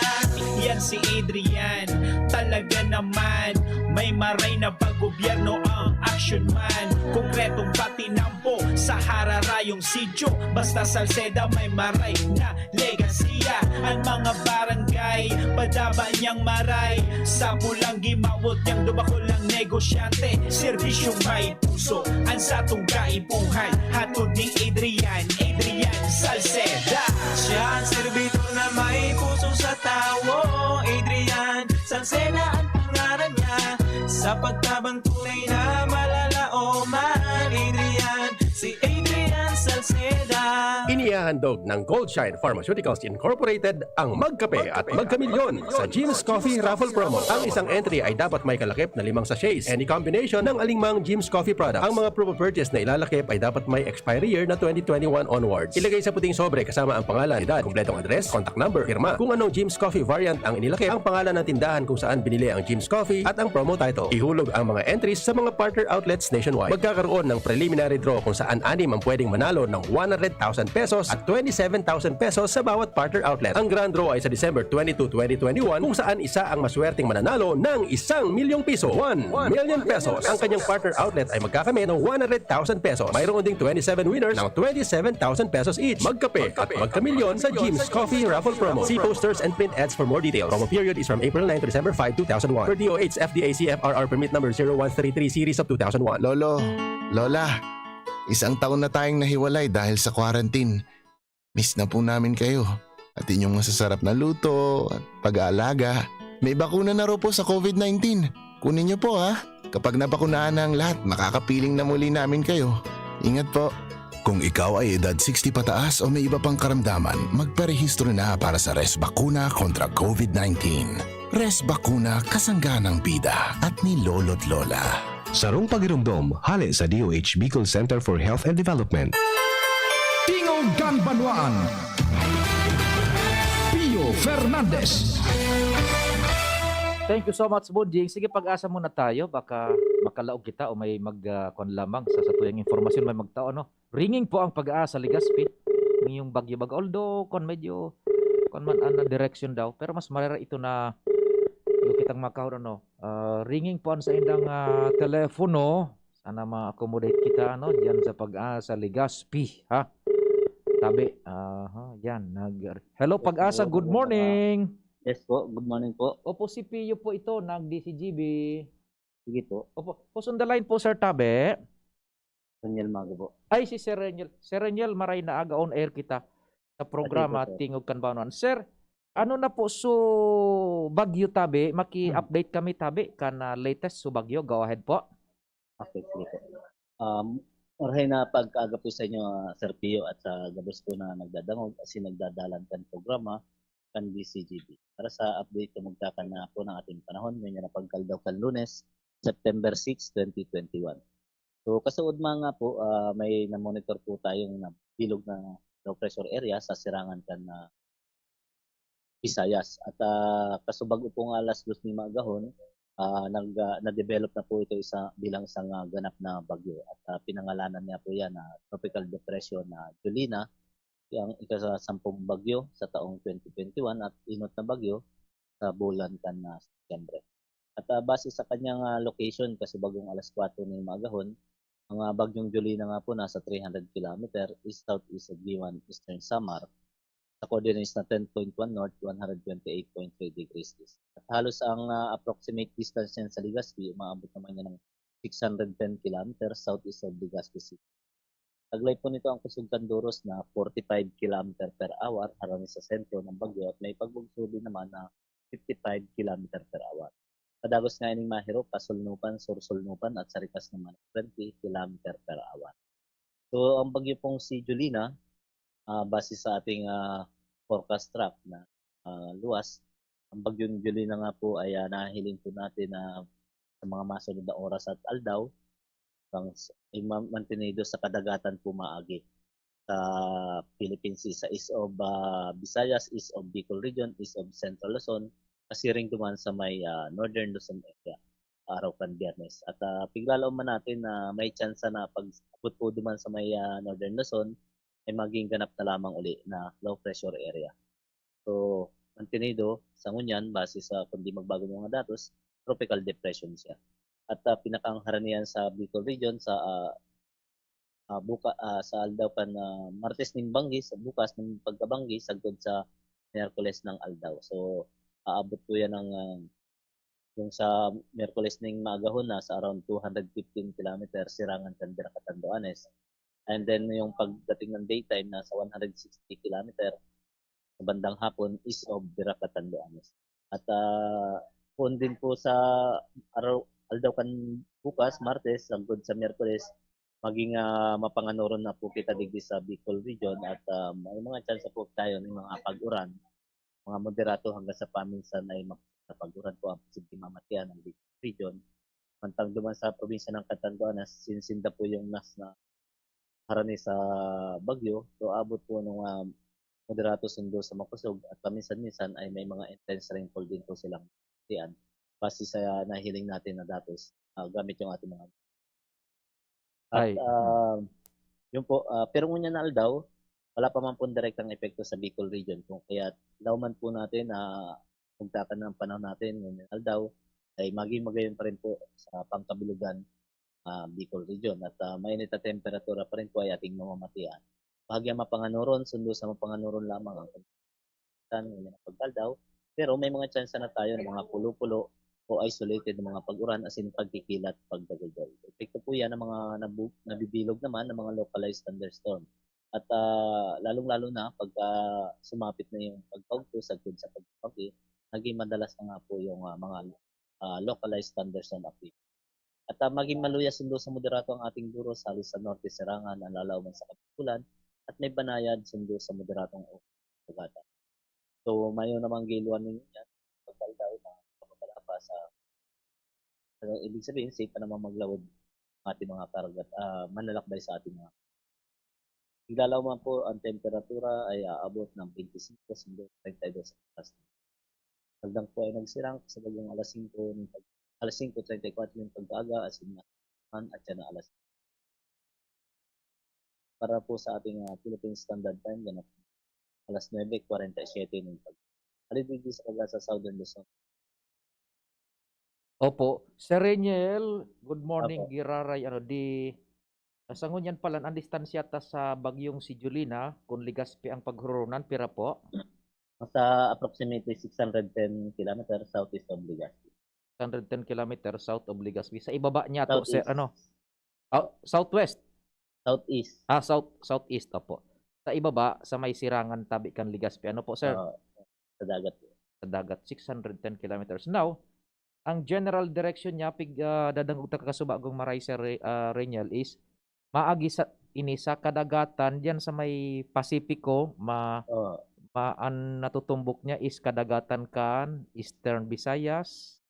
Yan si Adrian, talaga naman. May maray na paggobyerno ang action man. Konkretong patinampo sa hararayong sityo. Basta Salceda may maray na legasiya. Ang mga barangay, padaba niyang maray. Sa pulang gimawot niyang dubakol ang negosyante. Serbisyong may puso, ang satong kaipuhan. Hatod ni Adrian, Adrian Salceda. Siya ang servidor na may puso sa tawo. Adrian Salceda ang pangaran niya. Sa pagtabang tunay na malalaoman. Adrian, si Adrian Salceda. Inihahandog ng Goldshine Pharmaceuticals Incorporated ang Magkape at Magkamilyon sa Jim's Coffee Raffle Promo. Ang isang entry ay dapat may kalakip na limang sachets. Any combination ng alingmang Jim's Coffee product. Ang mga promo purchase na ilalakip ay dapat may expiry year na twenty twenty-one onwards. Ilagay sa puting sobre kasama ang pangalan, edad, kompletong address, contact number, pirma. Kung anong Jim's Coffee variant ang inilakip, ang pangalan ng tindahan kung saan binili ang Jim's Coffee at ang promo title. Ihulog ang mga entries sa mga partner outlets nationwide. Magkakaroon ng preliminary draw kung saan anim ang pwedeng manalo ng one hundred thousand pesos at twenty-seven thousand pesos sa bawat partner outlet. Ang grand draw ay sa December twenty-two, twenty twenty-one, kung saan isa ang maswerteng mananalo ng isang milyong piso, one million pesos. Ang kanyang partner outlet ay magkakamit ng one hundred thousand pesos. Mayroon ding twenty-seven winners ng twenty-seven thousand pesos each. Magkape at magkamilyon sa Jim's Coffee Raffle Promo. See posters and print ads for more details. Promo period is from April nine to December five, two thousand one. Per D O H F D A C F R R permit number zero one three three series of two thousand one. Lolo, Lola, isang taon na tayong nahiwalay dahil sa quarantine. Miss na po namin kayo at inyong masasarap na luto at pag-aalaga. May bakuna na raw po sa covid nineteen. Kunin niyo po, ha. Kapag nabakunahan na ang lahat, makakapiling na muli namin kayo. Ingat po. Kung ikaw ay edad sixty pataas o may iba pang karamdaman, magparehistro na para sa Res Bakuna kontra covid nineteen. Res Bakuna, kasangga ng bida at ni Lolo't Lola. Sarong pagiromdom, hale sa D O H Bicol Center for Health and Development. Tingog kan Banwaan. Pio Fernandez. Thank you so much, Bonjing. Sige, pag-asa muna tayo. Baka makalaog kita o may mag, ah, kwan lamang sa satuyang impormasyon, may magtao, no? Ringing po ang pag-asa, Legazpi. Ngayong bagyo-bagyo. Although, kwan, medyo, kwan man, ang direction daw. Pero mas marera ito na yung kitang makahon, ano. Ah, ringing po ang sa indang, ah, telepono. Sana ma-accommodate kita, ano, diyan sa pag-asa, Legazpi, ha? Tabi. Aha, yan. Nag Hello, Yes, Pag-asa. Hello, Good magandang morning. Yes po, good morning po. Opo, si Pio po ito, nag-D C G B. Sige po. Opo, who's on the line po, Sir Tabi? Reniel Mago po. Ay, si Sir Reniel. Sir Reniel, maray na aga on air kita sa programa Sige po, sir. Tingog Kan Banuan. Sir, ano na po, so Bagyo Tabi, maki-update kami Tabi kan, ah, latest so Bagyo. Go ahead po. Okay, sige po. Um, maray na pag-aga po sa inyo, ah, Sir Pio, at sa gabos po na nagdadangog asin nagdadalan kan programa kan D C G B. Para sa update, kamugtakan na po ng ating panahon, ngayon na pagkaldaw kan Lunes, September six, twenty twenty-one. So, kasuodma nga po, ah, may na-monitor po tayong na bilog na low pressure area sa sirangan kan, ah, Visayas. At, ah, kasubag-o po nga alas dos nin maagahon, ah, nag, ah, na-develop na po ito isa, bilang isang, ah, ganap na bagyo. At, ah, pinangalanan niya po yan na Tropical Depression na Jolina, ang ika-sasampung bagyo sa taong twenty twenty-one at inot na bagyo sa bulan kan, ah, Setyembre. At, ah, base sa kanyang, ah, location, kasubagong alas kwatro nin maagahon, ang, ah, Bagyong Jolina nga po nasa three hundred kilometer east-southeast of Guiuan, Eastern Samar, sa coordinates na ten point one north, one hundred twenty-eight point three degrees east. At halos ang, ah, approximate distance niyan sa Legazpi, umaabot naman yan ng six hundred ten kilometers southeast of Legazpi City. Taglay po nito ang kusog kan duros na forty-five kilometer per hour harani sa sentro ng bagyo at may pagbugso din naman na fifty-five kilometer per hour. Padagos nga ining mahiro, pasulnupan, sursulnupan at sa rikas naman twenty kilometer per hour. So, ang bagyo pong si Jolina, ah, base sa ating, ah, forecast track na, ah, luwas, ang bagyong Jolina nga po ay, ah, nahihiling po natin na sa mga masunod na oras at aldaw, ang s-, ay ma-, mantenido sa kadagatan po maagi sa Philippine Sea, sa east of, ah, Visayas, east of Bicol Region, east of Central Luzon, kasiring duman sa may, ah, Northern Luzon area, araw kan Biyernes. At, ah, piglalaom man natin na may tsansa na pag-abot po duman sa may, ah, Northern Luzon, ay maging ganap na lamang uli na low pressure area. So, mantenido sa ngunyan, base sa kundi magbago mga datos, tropical depression siya. At, ah, pinakangharanian sa Bicol Region sa, ah, ah, buka-, ah, sa aldaw kan, ah, Martes nin banggi, sa bukas nin pagkabanggi, sagkod sa Miyerkules ng aldaw. So, aabot po yan ng, ah, yung sa Miyerkules ning maagahon, nasa around two hundred fifteen kilometers, sirangan kan Virac, Catanduanes. And then, yung pagdating ng daytime, nasa one hundred sixty kilometer sa bandang hapon, east of Virac, Catanduanes. At, ah, poon din po sa araw, aldaw kan bukas, Martes, sagkod sa Miyerkules, maging, ah, mapanganoron na po kita digdi sa Bicol Region at, ah, may mga tsansa po tayo ng mga pag-uran, mga moderato hanggang sa paminsan ay mag-, sa pag-uran po ang posibleng mamatian ng Bicol Region. Mantang duman sa probinsya ng Catanduanes, sinsinda po yung nas na harani sa bagyo, so abot po ng, ah, moderato sundo sa makusog at paminsan-minsan ay may mga intense rainfall din po silang diyan, base sa nahiling natin na datos, ah, gamit yung ating mga At, Ay, mm. ah, yun po, ah, pero ngunyan na aldaw, wala pa man pong direktang epekto sa Bicol Region. Kung kaya, law man po natin na pagtakan ng panahon natin ngunyan na aldaw, ay maging magayon pa rin po sa pangkabilugan, ah, Bicol Region. At, ah, mainit na temperatura pa rin po ay ating mamamatian. Bahagyang mapanganoron, sundo sa mapanganoron lamang ang tan, ngunyan na pagkaldaw, pero may mga tsansa na tayo ng mga pulo-pulo o isolated na mga pag-uran asin pagkikilat, pagdagaldol. Epekto po yan ng mga nabu-, nabibilog naman ng mga localized thunderstorm. At, ah, lalong-lalo na pagka sumapit na yung pagkaugto sagkod sa pagkapagi, naging madalas na nga po yung, ah, mga, ah, localized thunderstorm activity. At, ah, maging maluya sundo sa moderato ang ating duros, halos sa norte serangan, ang lalaw man sa kabikulan, at may banayad sundo sa moderatong o-, sugatan. So, mayo namang giluan ninyo yan, pagkaldaw na kapagkalapa sa, ano, ibig sabihin, safe pa namang maglawod ang ating mga karagat, ah, manlalakbay sa ating mga Iglalaw man po ang temperatura ay aabot ng twenty-five hanggang thirty-two oras. Tagdang po ay nagsirang sa bagong alas singko ng pag-, alas singko treinta y cuatro ng pag-aaga, asin man at yan ang alas. Para po sa ating, ah, Philippine Standard Time, ganap alas nuebe kwarenta y siyete ng pag-, alidigdi sa Pag-asa, Southern Luzon. Opo. Sir Reniel, good morning, Opo. Giraray, ano, di, Sa ngunyan pa lang, ang distansya ta sa bagyong si Jolina, kung Legazpi ang paghuroronan, pira po? Nasa approximately six hundred ten kilometers southeast of Legazpi. Six hundred ten kilometers south of Legazpi. Sa ibaba niya to, sir, Southeast. ano? Oh, southwest. Southeast. Ah, south, southeast, opo. Sa ibaba, sa may sirangan tabi kan Legazpi. Ano po, sir? Oo, sa dagat. Sa dagat, six hundred ten kilometers. Now, ang general direction niya, pig, ah, dadangog ta kakasuba kong maray, Sir Re-, ah, Reniel, is maagi sa, ini sa kadagatan, diyan sa may Pasipiko, ma, Oh, ma, ang natutumbok niya is kadagatan kan Eastern Visayas,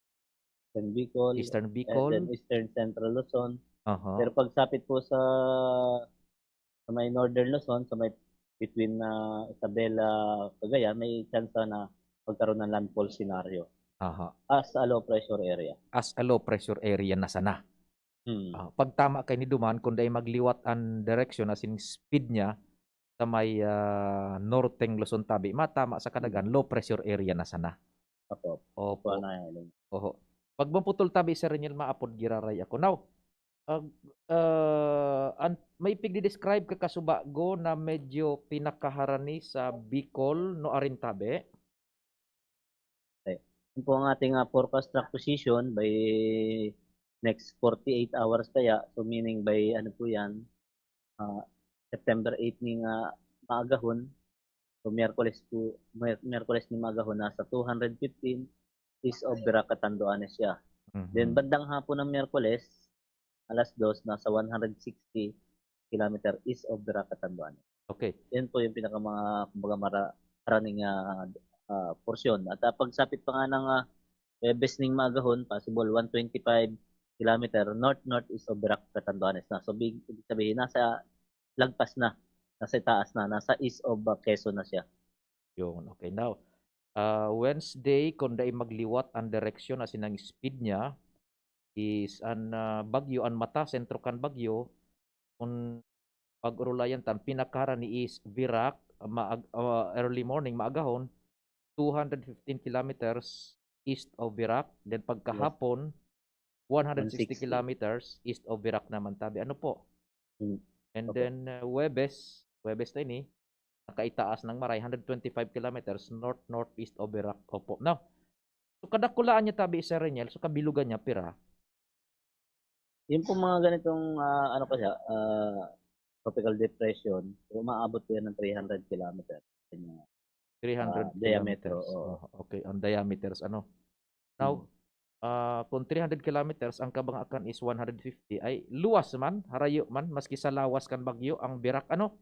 Eastern Bicol, Eastern and Bicol. then Eastern Central Luzon. Aha. Pero pagsapit po sa sa may Northern Luzon, sa may between na Isabela, Cagayan, may chance na magkaroon ng landfall scenario Aha. as a low pressure area. As a low pressure area na sana. Hmm. Ah, pag tama kay ni duman, kung dai magliwat ang direksyon, as in speed niya, sa may, ah, norteng Luzon tabi, matama sa kadagan, low pressure area na sana. Opo. Opo. Kuha na yan. Oho. Pag maputol tabi, Sir Reniel, maapod giraray ako. Now, ah, ah, an, may pigdi-describe ka kasubago na medyo pinakaharani sa Bicol, no, arin tabi? Yun po ang ating, ah, forecast track position by next forty-eight hours kaya. So, meaning by, ano po yan, ah, September eight ning, ah, maagahon. So, Miyerkules po, Miyer-, Miyerkules ni maagahon, nasa two hundred fifteen east of Virac, Catanduanes siya. Then, Mhm. bandang hapon ng Miyerkules, alas dos, nasa one hundred sixty kilometer east of Virac, Catanduanes. Okay. Yan po yung pinaka mga, kumbaga, mara-, haraning, ah, ah, porsyon. At, ah, pagsapit pa nga ng, ah, Huwebes ning maagahon, possible one twenty-five kilometer north-northeast of Virac, Catanduanes na. So, big, ibig sabihin, nasa lagpas na, nasa itaas na, nasa east of, ah, Quezon na siya. Yun, okay. Now, ah, Wednesday, kung dai magliwat ang direksyon asin ang speed niya, is an, ah, bagyo, an mata, sentro kan bagyo, kun pag-orolayan ta, an pinakaharani is Virac, ah, maag-, ah, early morning, maagahon, two hundred fifteen kilometers east of Virac. Then pagkahapon, one hundred sixty kilometers east of Virac naman tabi. Ano po? Hmm. And Opo. then, uh, Huwebes, Huwebes na ini, nakaitaas ng maray, hundred twenty-five kilometers north-northeast of Virac. Opo. Now, so kadakulaan niya tabi, Sir Reniel, so kabilugan niya, pira? Yung pong mga ganitong, ah, ano pa siya, ah, tropical depression, umaabot po yan ng three hundred kilometers. Ganyan. Three hundred Ah, diameter, kilometers. Oo. Oh, okay, ang diameters, ano. Now, Hmm. ah, kung three hundred kilometers, ang kabangakan is one hundred fifty, ay luwas man, harayo man, maski sa lawas kan bagyo, ang Virac, ano?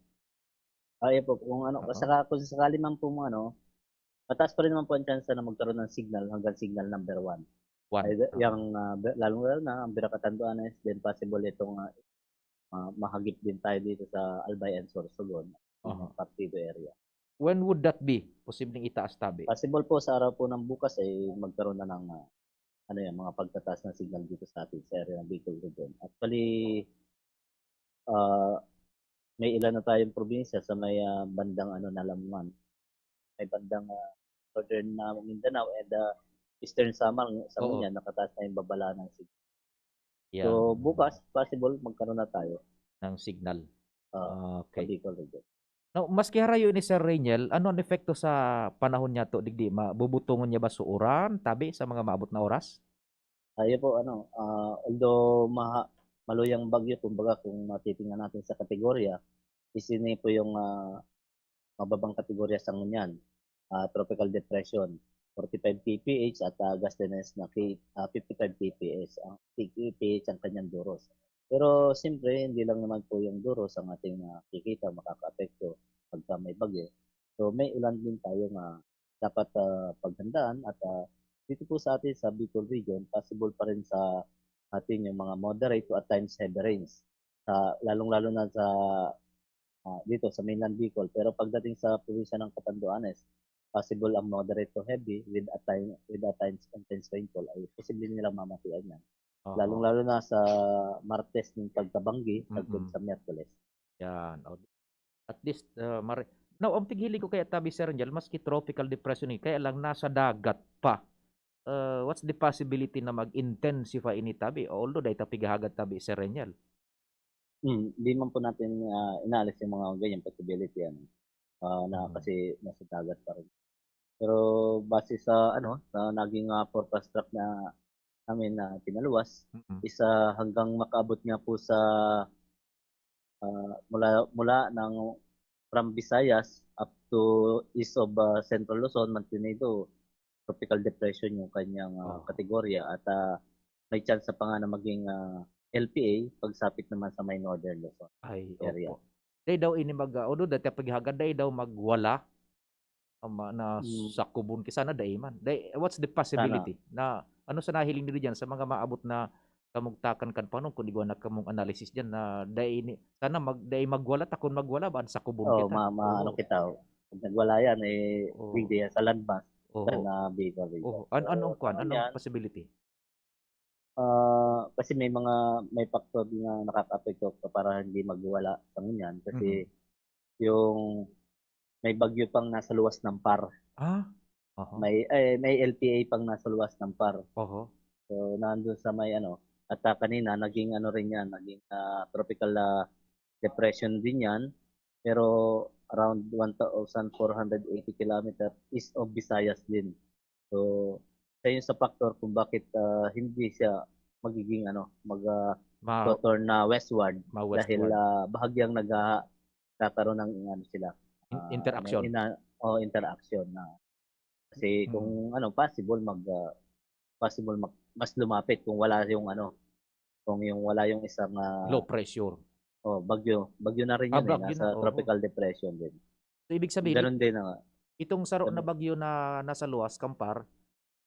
Ay po, kung ano, Oo. Saka kung sakali man pong ano, mataas pa rin naman po ang tsansa na magkaroon ng signal hanggang signal number one. One. Ay, Oo. yung, ah, Bi-, lalong-lalo na ang Virac, Catanduanes, then possible itong, ah, ah, mahagip din tayo dito sa Albay and Sorsogon, Aha. Partido area. When would that be? Posibleng itaas tabi? Possible po sa araw po ng bukas ay magkaroon na ng, ah, ano yan, mga pagtataas ng signal dito sa atin sa area ng Bicol Region. Actually, ah, may ilan na tayong probinsya sa may, ah, bandang ano na lang man. May bandang, ah, northern na Mindanao and, ah, eastern Samar, sa Oo. Ngunyan, nakataas na yung babala ng signal. Yan. So, bukas, possible, magkaroon na tayo. Ng signal. Ah, Okay. Sa Bicol Region. Now, maski harayo ni Sir Reniel, ano ang epekto sa panahon niya to, digdi? Mabubutongon niya ba sa uran, tabi, sa mga maabot na oras? Ayun po, ano, ah, although maha-, maluyang bagyo, kumbaga, kung matitingnan natin sa kategorya, is ini po yung, ah, mababang kategorya sa ngunyan, ah, tropical depression, forty-five K P H at, ah, gusttiness na K-, ah, fifty-five K P H, ang K P H ang kanyang duros. Pero siyempre, hindi lang naman po yung duros ang ating nakikita makakaapekto pagka may bagyo. So, may ulan din tayo na dapat, ah, paghandaan at, ah, dito po sa atin sa Bicol Region, possible pa rin sa atin yung mga moderate to at times heavy rains. Sa, lalong-lalo na sa, ah, dito sa mainland Bicol. Pero pagdating sa probinsya ng Catanduanes, possible ang moderate to heavy with at time, with at times intense rainfall ay posible nilang mamatian yan. Aha. Lalong-lalo na sa Martes ning pagkabanggi, sagkod Mm-mm. sa Miyerkules. Yan. O, at least, ah, mare-, now, ang pighiling ko kaya tabi, Sir Reniel, maski tropical depression ni, kaya lang nasa dagat pa. Ah, what's the possibility na mag-intensify ini tabi? Although, dahil ta pighahagad tabi, Sir Reniel. Hmm, di man po natin, ah, inaalis yung mga ganyang possibility, ano, ah, na Mhm. kasi nasa dagat pa rin. Pero base sa ano, sa naging, ah, forecast track na namin na pinaluwas, Mm. is, ah, hanggang makaabot nga po sa, ah, mula mula ng from Visayas up to east of, ah, Central Luzon, Manzanillo, tropical depression yung kanyang, ah, Oo. kategorya at, ah, may tsansa pa nga na maging, ah, L P A pagsapit naman sa may Northern Luzon Ay, area. opo. Dai daw ini mag, ah, although dati paghagad, dai daw magwala, ama, na Hmm. sakubon ki sana dai man. Dai, what's the Sana. possibility na, ano sa nahiling nindo diyan sa mga maabot na kamugtakan kan panon, kung igwa na kamong analysis diyan na dai ni, sana mag-, dai magwala ta kun magwala ba, sakubon Oo, kita. ma-, ma-, ano Oo. kita, oh. Pag nagwala yan, eh, Oo. hindi yan sa landmass, Oo. sa na Bicol region. Oo. An-, So, anong kwan? sa Anong yan, possibility? Ah, kasi may mga, may factor din na nakakaapekto pa para hindi magwala sa ngunyan kasi Mhm. yung may bagyo pang nasa luwas ng par. Ah, oho. May, eh, may L P A pang nasa luwas ng par. Oho. So, nandun sa may ano, at, ah, kanina naging ano rin yan, naging, ah, tropical, ah, depression din yan. Pero around one thousand four hundred eighty kilometer east of Visayas din. So, isa yun sa factor kung bakit, ah, hindi siya magiging ano, mag, ah, Ma- to-turn na westward Ma-westward. dahil, ah, bahagyang nagha-, nagkakaroon ng ano sila, In-, ah, interaction. ina-, o interaction na. Kasi Mm. kung ano, possible mag, ah, possible mag, mas lumapit kung wala yung ano, kung yung wala yung isang, ah, Low pressure. oh, bagyo. Bagyo na rin Ah, yun eh, bagyo nasa na, oo. tropical depression din. So, ibig sabihin, Ganun din ang itong saro na Ganun. bagyo na nasa luwas, kan par,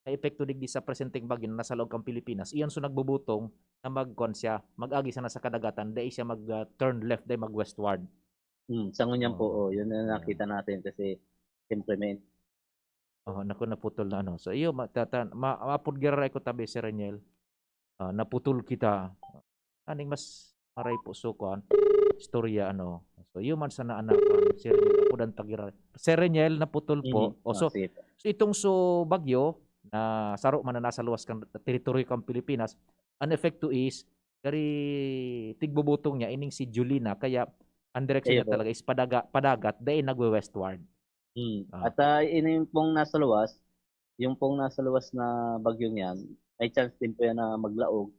na epekto digdi sa presenteng bagyo na nasa laog kan Pilipinas, iyan so nagbubutong na magkuan siya, mag-agi sana sa kadagatan, dai siya mag, ah, turn left, dai mag-westward. Hmm, sa ngunyan po, Oo. oh, yun ang Ayan. nakita natin kasi siyempre may Oo, naku, naputol na ano. So, iyo, ma-, tata-, ma-, maapod giraray ko tabi, Sir Reniel. Ah, naputol kita. Aning mas maray po so kuan, istorya, ano. So, iyo man sana anak, ah, Sir Reniel, apodan ta giraray. Sir Reniel, naputol po. Mhm. O, Ah, so, sige po. so, itong so bagyo na saro man na nasa luwas kan teritoryo kan Pilipinas, an epekto is, gari tigbubutong niya, ining si Jolina, kaya ang direksyon Iyo niya po. talaga is padaga-, padagat, dai nagwe-westward. Hmm. Ah. At, ah, ini yung pong nasa luwas, yung pong nasa luwas na bagyong yan, may chance din po yan na maglaog,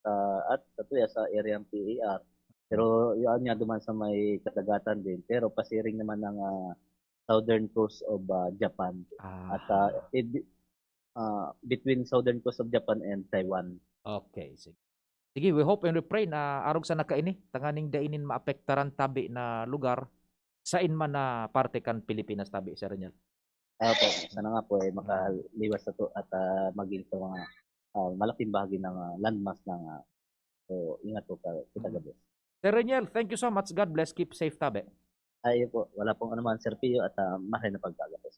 ah, at sa tuya sa area ng P A R. Pero yun nga, duman sa may kadagatan din, pero pasiring naman ng, ah, southern coast of, ah, Japan. At, ah, Aha. edi-, ah, between southern coast of Japan and Taiwan. Okay, sige. Sige, we hope and we pray na arog sana kaini, tanganing dai nin maapektaran tabi na lugar, sain man na parte kan Pilipinas tabi, Sir Reniel. Opo, sana nga po, eh, Mm. makaliwas na to at, ah, maging sa mga, ah, malaking bahagi ng, ah, landmass ng, ah, so, ingat po ka-, kita Mm. gabi. Sir Reniel, thank you so much. God bless. Keep safe tabi. Ayun po, wala pong anuman, Sir Pio, at, ah, maray na pagkagabi.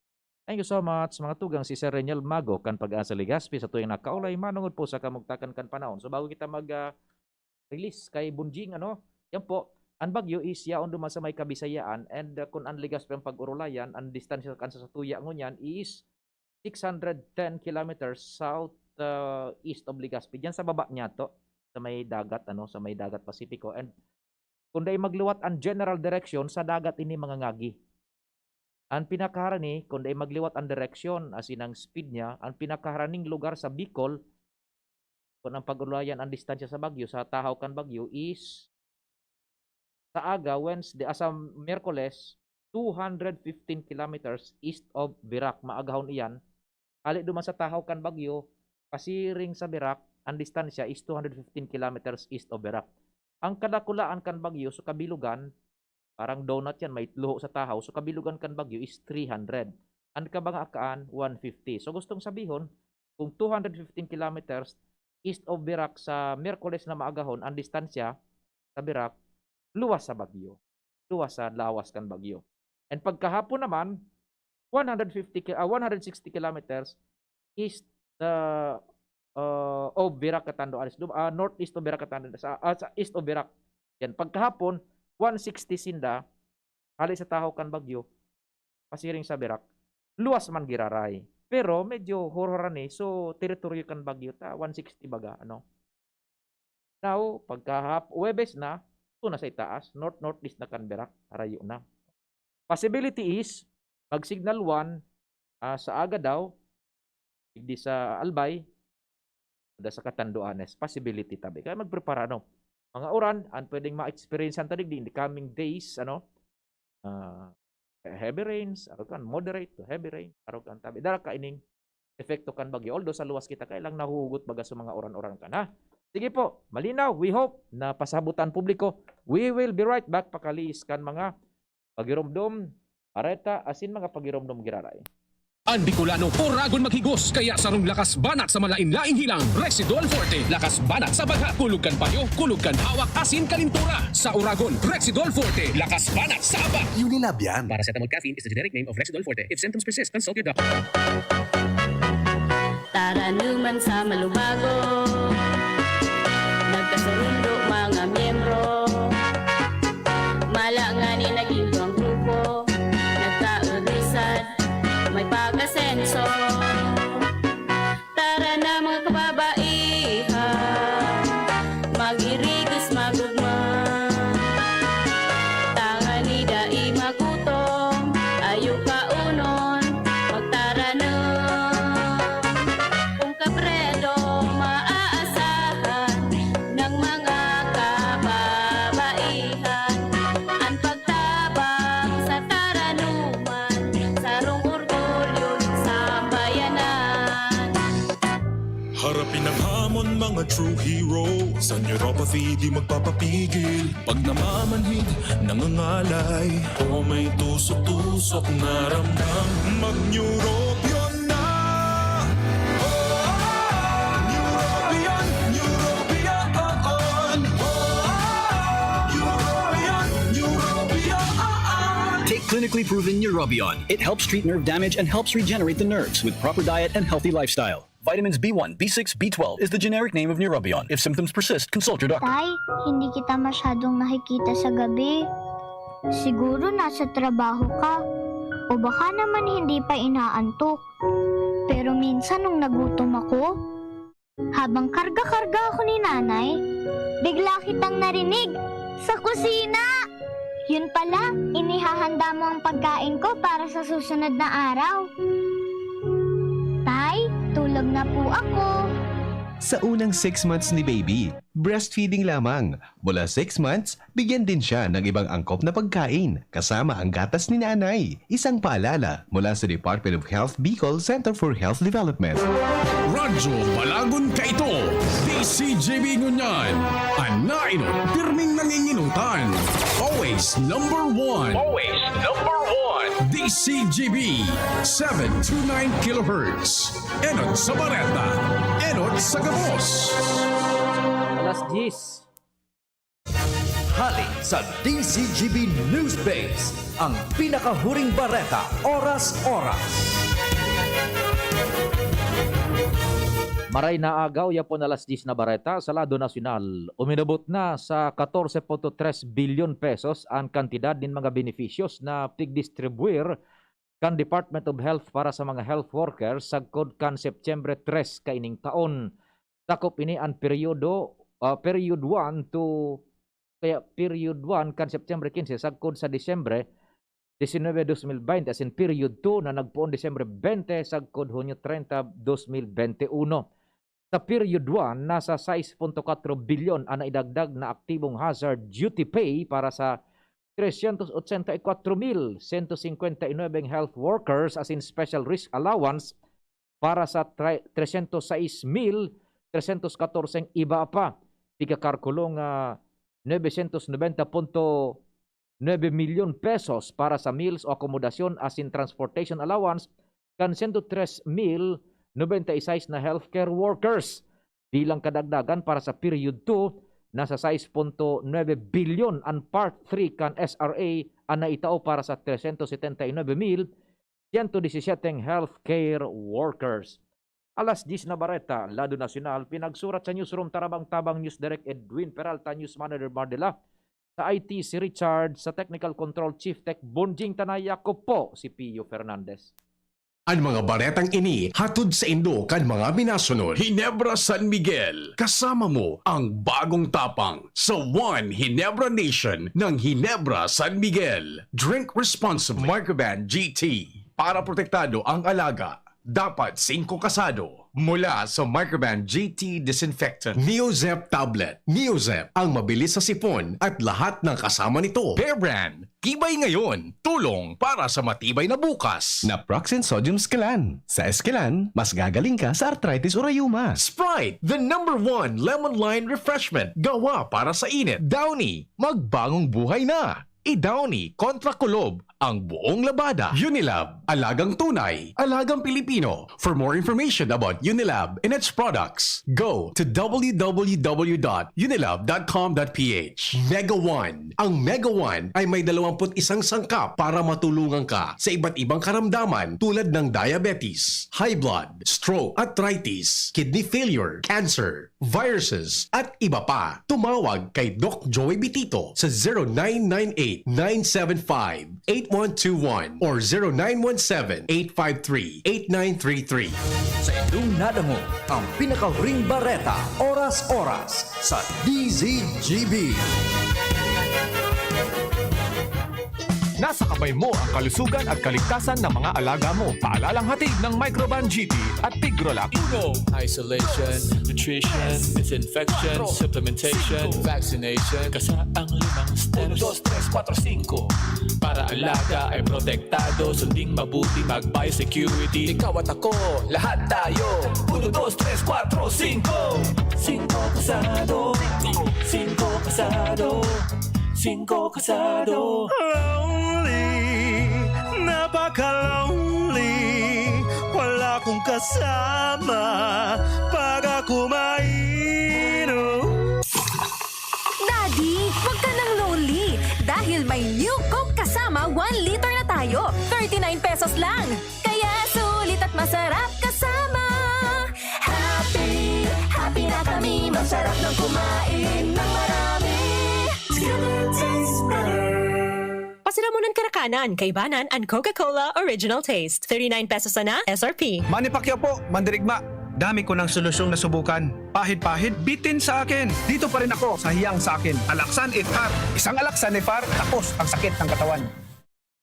Thank you so much, mga tugang. Si Sir Reniel Mago kan Pag-asa Legazpi sa tuyang nakaulay, manongod po sa kamugtakan kan panahon. So, bago kita mag, ah, release kay Bunjing, ano, yan po, ang bagyo is yaon duman sa may Kabisayaan, and, ah, kun ang Legazpi ang pag-urulayan, ang distansya kan sa, sa tuya ngunyan is six hundred ten kilometers south, ah, east of Legazpi. Diyan sa baba niya to, sa may dagat, ano, sa may dagat Pasipiko. And kung dai magluwat ang general direction, sa dagat ini mangangagi. Ang pinakaharani, kung dai magliwat ang direksyon, as in ang speed niya, ang pinakaharaning lugar sa Bicol, kung ang pag-ulayan ang distansya sa bagyo, sa tahaw kan bagyo is, sa aga, Wednesday, ah, sa Miyerkules, two hundred fifteen kilometers east of Virac. Maagahon iyan. Hali duman sa tahaw kan bagyo, pasiring sa Virac, ang distansya is two hundred fifteen kilometers east of Virac. Ang kadakulaan kan bagyo sa kabilugan, parang donut yan, may luho sa tahaw. So, kabilugan kan bagyo is three hundred. Ang kabangakaan, one fifty. So, gustong sabihon, kung two hundred fifteen kilometers east of Virac sa Miyerkules na maagahon, ang distansya sa Virac, luwas sa bagyo. Luwas sa lawas kan bagyo. And pagkahapon naman, one hundred fifty ki-, ah, one hundred sixty kilometers east, ah, ah, of Virac, Catanduanes, dum-, ah, northeast of Virac, Catanduanes, sa, ah, sa east of Virac. Yan, pagkahapon, one sixty sinda, hali sa tahaw kan bagyo, pasiring sa Virac. Luwas man giraray. Pero medyo horhoran eh. So, teritoryo kan bagyo ta, one sixty baga, ano. Now, pagkahap-, Huwebes na, Ito na sa itaas, north-northeast na kan Virac, harayo na. Possibility is, mag-signal one, ah, sa aga daw, digdi sa Albay, da sa Catanduanes, possibility tabi. Kaya magprepara, no? Mga uran, ang pwedeng ma-experience ta digdi in the coming days, ano? Ah, heavy rains, arog kan, moderate to heavy rain, arog kan tabi. Dara ka ining epekto kan bagyo. Although sa luwas kita kailang nahuhugot baga sa mga uran-uran kan, ha? Sige po, malinaw. We hope na pasabutan publiko. We will be right back pakaliis kan mga pagiromdom, areta, asin mga pagiromdom giraray. An Bicolano, oragon maghigos, kaya sarong lakas banat sa malain-laing hilang, Rexidol Forte. Lakas banat sa bagha, kulog kan payo, kulog kan hawak, asin kalintura. Sa oragon, Rexidol Forte. Lakas banat sa aba. Unilab yan. Paracetamol caffeine is the generic name of Rexidol Forte. If symptoms persist, consult your doctor. Taranuman sa malubago, nagkasurundo mga miyembro. Mala ngani naging duwang grupo, nagkaurusan, may pag-asenso. Tara na, mga kababaihan, mag-irigos, magugma. Tangani dai magutom, ayo kaunon, magtaranom. Kun kabredo maaasahan ng mga kababaihan, an pagtabang sa taranuman, sarong orgulyo nin sambayanan. Harapin ang hamon, mga true heroes. An neuropathy di magpapapigil. Pag namamanhid, nangangalay, o may tusok-tusok na ramdam, mag-Neurobion na! Oh, Neurobion, Neurobion, oh, oh. Neurobion, Neurobion, oh, oh. Take clinically proven Neurobion. It helps treat nerve damage and helps regenerate the nerves with proper diet and healthy lifestyle. Vitamins B one, B six, B twelve is the generic name of Neurobion. If symptoms persist, consult your doctor. Tay, hindi kita masyadong nakikita sa gabi. Siguro nasa trabaho ka. O baka naman hindi pa inaantok. Pero minsan nung nagutom ako, habang karga-karga ako ni Nanay, bigla kitang narinig sa kusina! Yun pala, inihahanda mo ang pagkain ko para sa susunod na araw. Tay, tulog na po ako. Sa unang six months ni baby, breastfeeding lamang. Mula six months, bigyan din siya ng ibang angkop na pagkain, kasama ang gatas ni nanay. Isang paalala mula sa Department of Health Bicol Center for Health Development. Radyo Balagon kaito, D C G B ngunyan. An nainot, pirming nanginginutan. Always number one. Always number one. D C G B, seven two nine kilohertz. Enot sa bareta, enot sa gabos. Alas diyes. Hali sa D C G B News Base, ang pinakahuring bareta, oras-oras. Maray na agaw, yapon alas diyes na bareta sa lado nasyonal. Uminabot na sa katorse punto tres bilyon pesos an kantidad nin mga benepisyos na pigdistribwir kan Department of Health para sa mga health workers sagkod kan Setyembre tres kaining taon. Sakop ini an peryodo, ah, period one to, kaya period one kan Setyembre quince sagkod sa Disyembre diecinueve, dos mil veinte, asin period two na nagpoon Disyembre veinte sagkod Hunyo treinta, dos mil veintiuno. Sa period one, nasa sais punto kwatro bilyon an naidagdag na aktibong hazard duty pay para sa trescientos ochenta y cuatro mil ciento cincuenta y nueve health workers asin special risk allowance para sa tre-, trescientos sais mil trescientos catorse iba pa. Pigkakalkulo nga nuebesyentos nobenta punto nuebe milyon pesos para sa meals o akomodasyon asin transportation allowance kan sento tres mil nobenta y seis na healthcare workers. Bilang kadagdagan para sa period two, nasa sais punto nuebe bilyon an Part three kan S R A an naitao para sa trescientos setenta y nuebe mil sento disisiete healthcare workers. Alas diyes na bareta, lado nasyonal, pinagsurat sa newsroom, Tarabang Tabang News Direct Edwin Peralta, News Manager Mardela, sa I T si Richard, sa Technical Control Chief Tech Bonjing Tanay, ako po si Pio Fernandez. An mga baretang ini hatod saindo kan mga minasunod. Ginebra San Miguel, kasama mo ang bagong tapang sa One Ginebra Nation ng Ginebra San Miguel. Drink responsibly. Microban G T. Para protektado ang alaga, dapat singko kasado. Mula sa Microban G T Disinfectant, Neozep Tablet. Neozep, ang mabilis sa sipon at lahat ng kasama nito. Bear Brand, tibay ngayon, tulong para sa matibay na bukas. Naproxen Sodium Esquilan. Sa Esquilan, mas gagaling ka sa arthritis o rayuma. Sprite, the number one lemon lime refreshment, gawa para sa init. Downy, magbagong buhay na. I-Downy kontra kulob ang buong labada. Unilab, alagang tunay, alagang Pilipino. For more information about Unilab and its products, go to w w w dot unilab dot com dot p h. Mega One. Ang Mega One ay may dalawampu't isang sangkap para matulungan ka sa iba't ibang karamdaman tulad ng diabetes, high blood, stroke, arthritis, kidney failure, cancer, viruses, at iba pa. Tumawag kay Doc Joey Bitito sa zero nine nine eight, nine seven five, eight one two one or zero nine one seven, eight five three, eight nine three three. Sa inyong nadangog ang pinakahuring bareta, oras-oras sa D Z G B. Nasa kamay mo ang kalusugan at kaligtasan ng mga alaga mo. Paalalang hatid ng Microban G T at Tigrolac. Uno, isolation, nutrition, disinfection, supplementation, vaccination. Kasa ang limang steps. Uno, dos, tres, kwatro, singko. Para alaga ay protektado, sunding mabuti, mag-biosecurity. Ikaw at ako, lahat tayo. Uno, dos, tres, kwatro, singko. Singko kasado. Singko kasado. Singko kasado. Lonely, napaka-lonely. Wala kong kasama pag ako mainom. Daddy, wag ka nang lonely. Dahil may New Coke kasama, one liter na tayo. Thirty-nine pesos lang. Kaya sulit at masarap kasama. Happy, happy na kami. Masarap ng kumain ng marami. Together tastes better. Pasiramunan karakanan, kaibanan an Coca-Cola Original Taste. Thirty-nine pesos sana, S R P. Manny Pacquiao po, mandirigma. Dami ko ng solusyong nasubukan. Pahid-pahid, bitin sa akin. Dito pa rin ako sa hiyang sa akin. Alaxan F R. Isang Alaxan F R, tapos ang sakit ng katawan.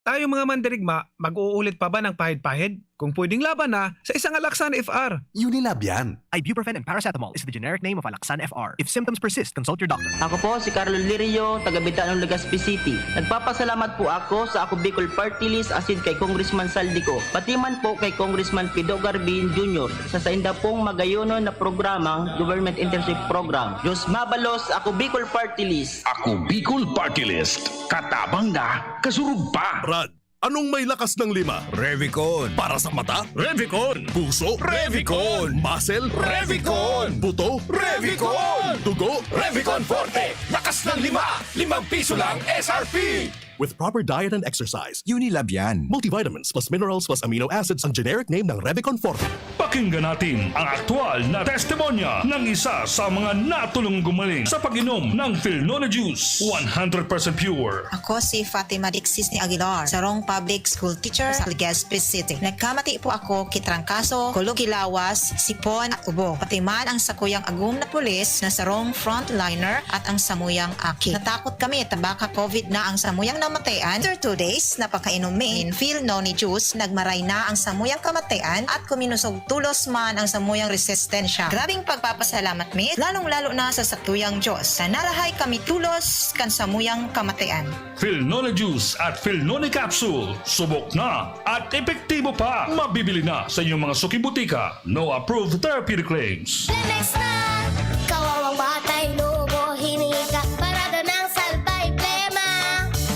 Tayong mga mandirigma, mag-uulit pa ba ng pahid-pahid? Kung pwedeng laban na, sa isang Alaxan F R. Unilab yan. Ibuprofen and paracetamol is the generic name of Alaxan F R. If symptoms persist, consult your doctor. Ako po si Carlo Lirio, taga Bitanon, Legazpi City. Nagpapasalamat po ako sa Ako Bicol Party List asin kay Congressman Zaldy Co, pati man po kay Congressman Pido Garbin Junior sa sainda pong magayonon na programang Government Internship Program. Diyos mabalos, Ako Bicol Party List. Ako Bicol Party List. Katabang na, kasurog pa. Brad, anong may lakas ng lima? Revicon. Para sa mata? Revicon. Puso? Revicon. Muscle? Revicon. Buto? Revicon. Dugo? Revicon Forte. Lakas ng lima. Limang piso lang S R P. With proper diet and exercise. Unilab yan. Multivitamins plus minerals plus amino acids ang generic name ng Revicon Forte. Pakinggan natin ang aktual na testimonya ng isa sa mga natulong gumaling sa pag-inom ng Filnone Juice, one hundred percent pure. Ako si Fatima Dixis ni Aguilar, sarong public school teacher sa Legazpi City. Nagkamati po ako ki trangkaso, kulog ki lawas, sipon at ubo. Pati man ang sakuyang agom na pulis na sarong frontliner at ang samuyang aki. Natakot kami ta baka covid na ang samuyang namatayan. After two days na pagkainom mi nin Filnone Juice, nagmaray na ang samuyang kamatayan at kuminusog tulos man ang samuyang resistensya. Grabing pagpapasalamat mi, lalong-lalo na sa sakuyang Diyos, na narahay kami tulos kan samuyang kamatayan. Filnone Juice at Filnone Capsule, subok na at epektibo pa. Mabibili na sa inyong mga suki butika. No approved therapeutic claims. Flemex na! Kawawang batay, lubo, hinika, parada ng salbay, plema.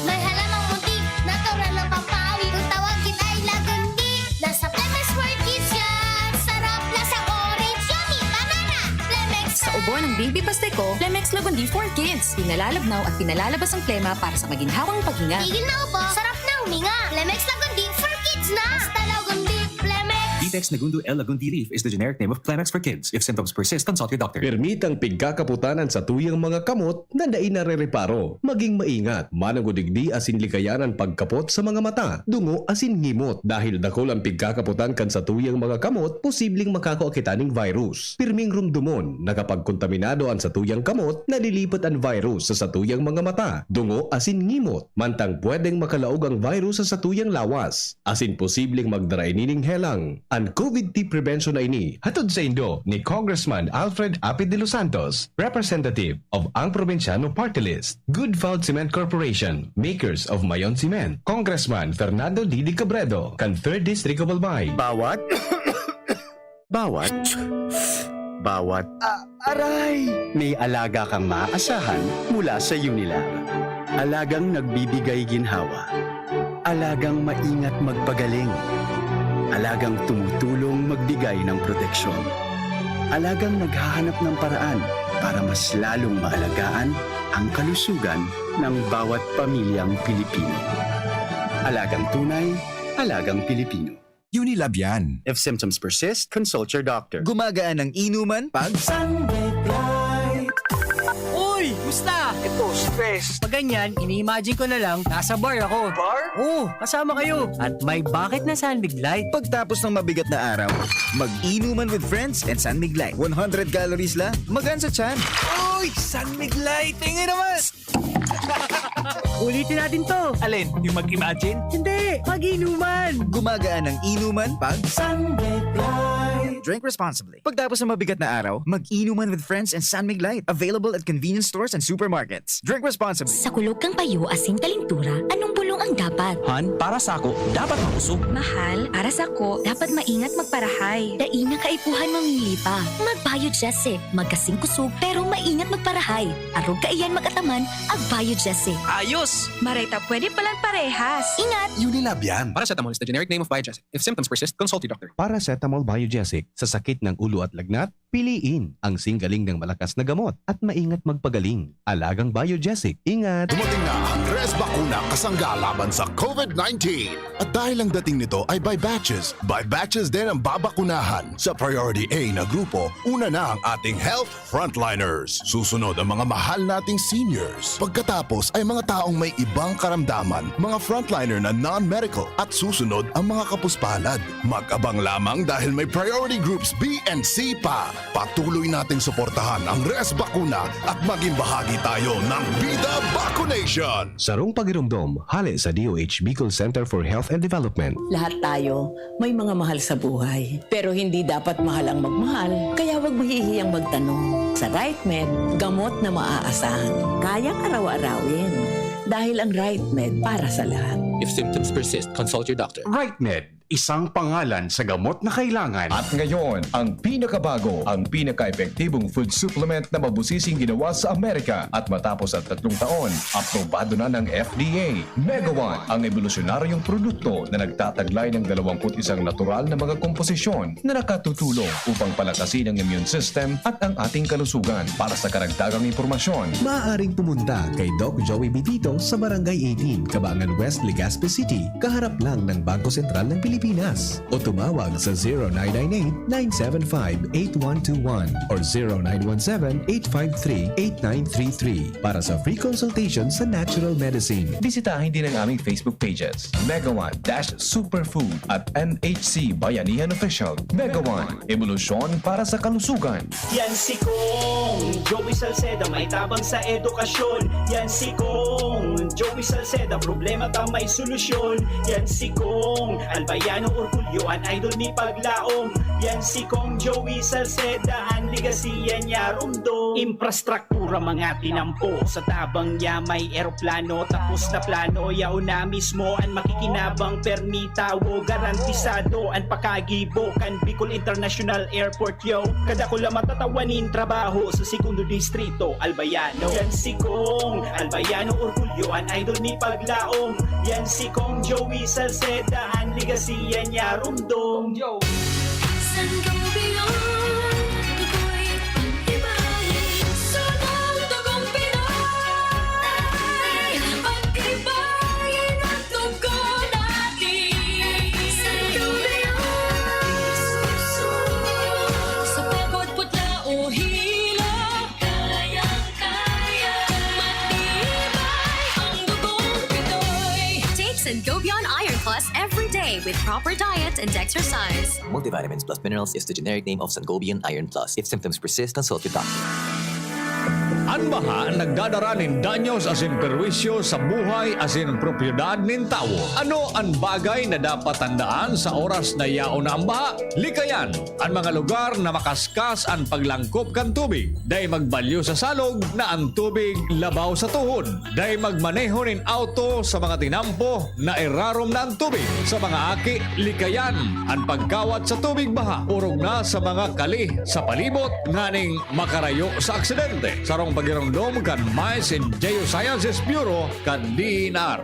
May halamang munti, natural ng pampawi. Kung tawagin ay lagundi, nasa Flemex World Kids yan. Sarap, lasang orange, yummy, banana. Flemex Sa na! Ubo ng Baby Pasteco, Flemex Lagundi for Kids. Pinalalabnaw at pinalalabas ang plema para sa maginhawang paghinga. Tigil na ubo, sarap na huminga. Flemex Lagundi for Kids na! Basta Lagundi, Flemex! Text Nagundo L Lagundi leaf is the generic name of Kleenex for kids. If symptoms persist, consult your doctor. Permitang pigkakaputan an satuyang mga kamot na dai narereparo. Maging maingat, manongod digdi asin likayan an pagkapot sa mga mata, dungo asin ngimot. Dahil dakul an pigkakaputan kan satuyang mga kamot, posibleng makakua kita ning virus. Pirming rumdomon na kapag kontaminado an satuyang kamot, nalilipat an virus sa satuyang mga mata, dungo asin ngimot. Mantang pwedeng makalaog ang virus sa satuyang lawas, asin posibleng magdara ini ning helang. An COVID T prevention na ini hatod saindo ni Congressman Alfred Apid de los Santos, representative of Ang Probinsyano Party List, Good Food Cement Corporation, makers of Mayon Cement, Congressman Fernando Didi Cabredo, kan Third District of Albay. Bawat, bawat, bawat, ah, aray! May alaga kang maaasahan mula sa Unilab. Alagang nagbibigay ginhawa. Alagang maingat magpagaling. Alagang tumutulong magbigay ng proteksyon. Alagang naghahanap ng paraan para mas lalong maalagaan ang kalusugan ng bawat pamilyang Pilipino. Alagang tunay, alagang Pilipino. Unilab yan. If symptoms persist, consult your doctor. Gumagaan ang inuman pag Sunbet Light. Uy! Musta? Ito, stress. Pag ganyan, ini-imagine ko na lang, nasa bar ako. Bar? Oo, kasama kayo. At may bakit na Sunbig Light. Pagtapos ng mabigat na araw, mag-inuman with friends and Sunmig Light. One hundred calories lang, magaan sa tiyan. Uy! Sunmig Light! Tingin naman! Ulitin natin to. Alin? Yung mag-imagine? Hindi! Mag-inuman! Gumagaan ang inuman pag Sunbet Light. Drink responsibly. Pagtapos ng mabigat na araw, mag-inuman with friends and Sunmig Light. Available at convenience stores and supermarkets. Drink responsibly. Sa kulog kan payo asin kalintura, anong bulong ang dapat? Han, para sako, dapat makusog. Mahal, para sako, dapat maingat magparahay. Dai na kaipuhan mamili pa. Mag-Biogesic, magkasing kusog, pero maingat magparahay. Arog kaiyan mag-ataman, ag-Biogesic. Ayos! Maray ta pwede palang parehas. Ingat! Unilab yan. Paracetamol is the generic name of Biogesic. If symptoms persist, consult your doctor. Paracetamol Biogesic sa sakit ng ulo at lagnat, piliin ang singgaling ng malakas na gamot at maingat magpagaling. Alagang Biogesic. Ingat! Dumating na ang Res Bakuna kasangga laban sa COVID nineteen. At dahil ang dating nito ay by batches, by batches din ang babakunahan. Sa Priority A na grupo, una na ang ating health frontliners. Susunod ang mga mahal nating seniors. Pagkatapos ay mga taong may ibang karamdaman, mga frontliner na non-medical, at susunod ang mga kapuspalad. Mag-abang lamang dahil may priority groups B and C pa. Patuloy nating suportahan ang Res Bakuna at maging bahagi tayo ng Bida Vacunation! Sarong pagiromdom, hale sa D O H Bicol Center for Health and Development. Lahat tayo may mga mahal sa buhay. Pero hindi dapat mahal ang magmahal, kaya wag mahihiyang magtanong. Sa RightMed, gamot na maaasahan. Kayang araw-arawin. Dahil ang RightMed para sa lahat. If symptoms persist, consult your doctor. RightMed, isang pangalan sa gamot na kailangan. At ngayon, ang pinakabago, ang pinaka-epektibong food supplement na mabusising ginawa sa Amerika at matapos ang tatlong taon, aprobado na ng F D A. Megawan, ang ebolusyonaryong produkto na nagtataglay ng dalawampu't isang natural na mga komposisyon na nakatutulong upang palakasin ang immune system at ang ating kalusugan. Para sa karagdagang impormasyon, maaaring pumunta kay Doc Joey Bitito sa Barangay eighteen, Kabangan West, Legazpi City, kaharap lang ng Bangko Sentral ng Pilipinas. O tumawag sa zero nine nine eight, nine seven five, eight one two one or zero nine one seven, eight five three, eight nine three three para sa free consultation sa natural medicine. Bisitahin din ang aming Facebook pages, Megawan dash Superfood at N H C Bayanihan Official. Megawan, ebolusyon para sa kalusugan. Yan si Kong Joey Salceda, may tabang sa edukasyon. Yan si Kong Joey Salceda, problema ta may solusyon. Yan si Kong Albayano Orgulyo, an idol mi paglaom. Yan si Kong Joey Salceda, an legacy yan niya rumdom. Infrastruktura mga tinampo, sa tabang niya may eroplano. Tapos na plano, yaon na mismo an makikinabang. Permi tawo, garantisado an pakagibo kan Bicol International Airport, yo. Kadakula matatawanin trabaho sa Segundo Distrito, Albayano. Yan si Kong Albayano Orgulyo, an idol mi paglaom. Yan si Kong Joey Salceda, an legacy yan niya rumdom. Yo. San Campeon, ako'y pag-ibahin. Sunod tugong Pinoy, pag-ibahin ang dugo natin. San Campeon. with proper diet and exercise. Multivitamins plus minerals is the generic name of Sangobion Iron Plus. If symptoms persist, consult your doctor. An baha nagdadara nin danyos asin perwisyo sa buhay asin propiedad nin tawo. Ano an bagay na dapat tandaan sa oras na yaon na an baha? Likayan an mga lugar na makaskas an paglangkop kan tubig. Dai magbalyo sa salog na an tubig labaw sa tuhod. Dai magmaneho nin auto sa mga tinampo na irarom na an tubig. Sa mga aki, likayan an pagkawat sa tubig baha, orog na sa mga kali sa palibot nganing makarayo sa aksidente. Sarong pagiromdom kan Mice and Geosciences Bureau kan D E N R.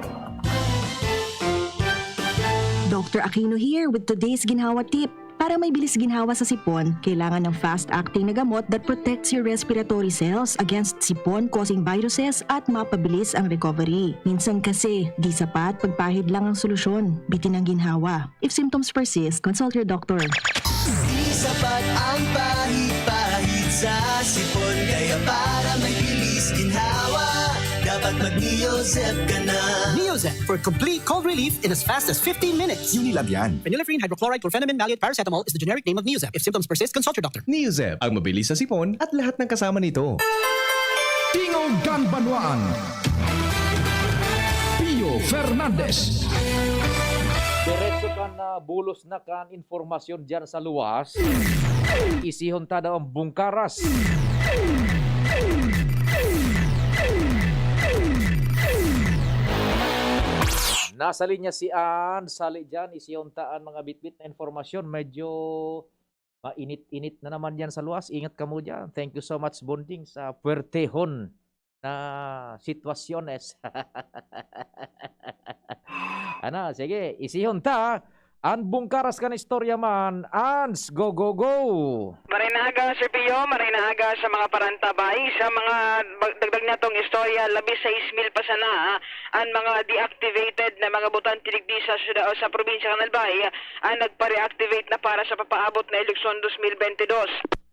Doctor Aquino here with today's ginhawa tip. Para may bilis ginhawa sa sipon, kailangan ng fast-acting na gamot that protects your respiratory cells against sipon-causing viruses at mapabilis ang recovery. Minsan kasi, di sapat pagpahid lang ang solusyon. Bitin ang ginhawa. If symptoms persist, consult your doctor. Di sapat ang pahid-pahid sa sipon. Kaya para may bilis ginhawa, dapat mag-Neozep ka na. Neozep for complete cold relief in as fast as fifteen minutes. Unilab yan. Phenylephrine hydrochloride chlorphenamine maleate paracetamol is the generic name of Neozep. If symptoms persist, consult your doctor. Neozep, ang mabilis sa sipon at lahat ng kasama nito. Tingog kan Banwaan. Pio Fernandez. Diretso kan ah, bulos na kan impormasyon diyan sa luwas. Isihon ta daw ang bungkaras. Nasa linya si Ann. Sali diyan, isihon ta an mga bitbit na impormasyon. Medyo mainit-init na naman diyan sa luwas. Ingat kamo diyan. Thank you so much, Bonding, sa puwertehon na sitwasyones. Ano, sige, isihon ta an bungkaras kan istorya man. Ans, go, go, go! Maray na aga, Sir Pio, maray na aga sa mga parantabay. Sa mga bag- dagdag natong istorya, labis sais mil pa sana, ah, an mga deactivated na mga botante digdi sa syudad o sa probinsya kan Albay, ah, an nagpa-reactivate na para sa papaabot na eleksyon dos mil bente dos.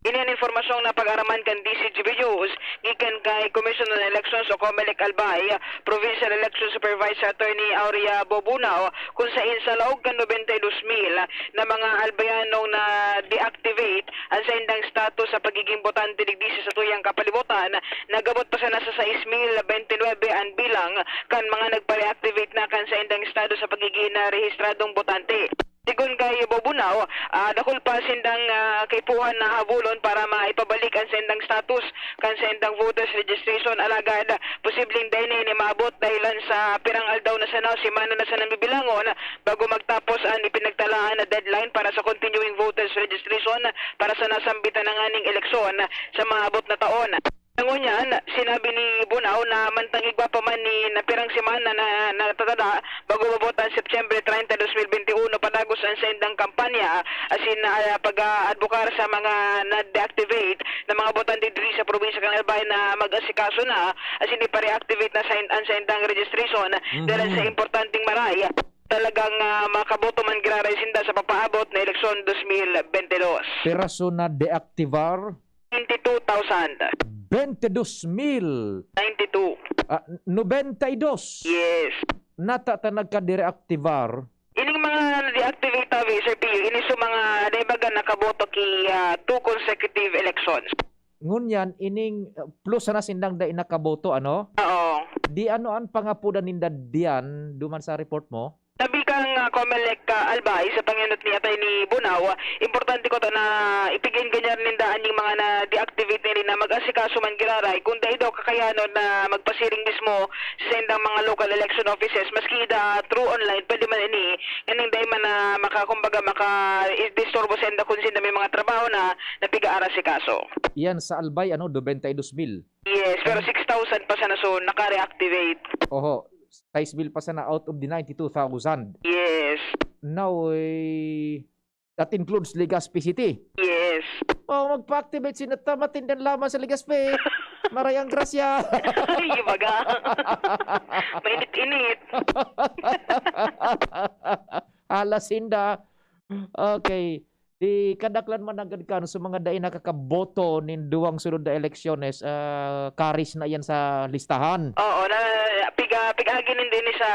Ini an impormasyong napag-araman kan D C G B News gikan kay Commissioner on Elections o Comelec Albay, Provincial Election Supervisor Attorney Aurea Bobunao, kun sain sa laog kan nobenta y dos mil na mga Albayanong na-deactivate an saindang status sa pagiging botante digdi sa satuyang kapalibutan, nag-abot pa sana sa sais mil bente nuebe an bilang kan mga nagpa-reactivate na kan saindang status sa pagiging, ah, rehistradong botante. Sigon kay Bobunao, ah, dakul pa sindang, ah, kaipuhan na habulon para maipabalik an saindang status kan saindang voters registration, alagad posibleng dai na ini maabot dahilan sa pirang aldaw na sana o semana na sana bibilangon bago magtapos an ipinagtalaan na deadline para sa continuing voters registration para sa nasambitan na nganing eleksyon sa maabot na taon. Ngunyan, sinabi ni Bunao na mantang igwa pa man ni na pirang semana na natatada bago umabot ang September treinta, dos mil bente uno, padagos ang saindang kampanya asin, ah, pag-aadbokar sa mga na-deactivate na mga botante diri sa probinsya kan Albay na mag-asikaso na asin ipa-reactivate na sa ang saindang registration dahil sa importanteng maray. Talagang, ah, makaboto man giraray sinda sa papaabot na eleksyon dos mil bente dos. Piraso na deactivar? Ninety-two thousand. Bente dos mil. Ninety-two. Ah, nobenta y dos. Yes. Nata ta nagka-deactivar. Ining mga na-deactivate tabi, Sir Pio, ini sa mga naibaga nakaboto ki, ah, two consecutive elections. Ngunyan, ining, uh, plus sana sindang dai nakaboto, ano? Oo. Di ano an pangapodan ninda diyan, duman sa report mo? Sabi kang, ah, Comelec, ah, Albay, sa pangyunot ni Attorney Bunao, importante ko to na ipig-engañar ninda aning mga na-deactivate nila na mag-asikaso man giraray kung dai daw kakayanon na magpasiring mismo sa saindang mga local election offices, maski da through online, pwede man ini, nganing dai man na maka-, kumbaga, maka-disturbo sa inda kung sinda may mga trabaho na, na piga-aasikaso. Yan sa Albay, ano, nobenta y dos mil. Yes, pero six thousand pa sana, so naka-reactivate. Oho, sais mil pa sana out of the ninety-two thousand. Yes. Now, eh, that includes Legazpi City. Yes. Oh, magpa-activate sila ta, matindan lamang sa Legazpi. Maray ang grasya. Ay, baga. Mainit-init. Alas sinda. Okay. Di kadaklan man nanggad kan sa mga dai nakakaboto nin duwang sunod na eleksyones, ah, karis na yan sa listahan. Oo, na piga pigagi nin din sa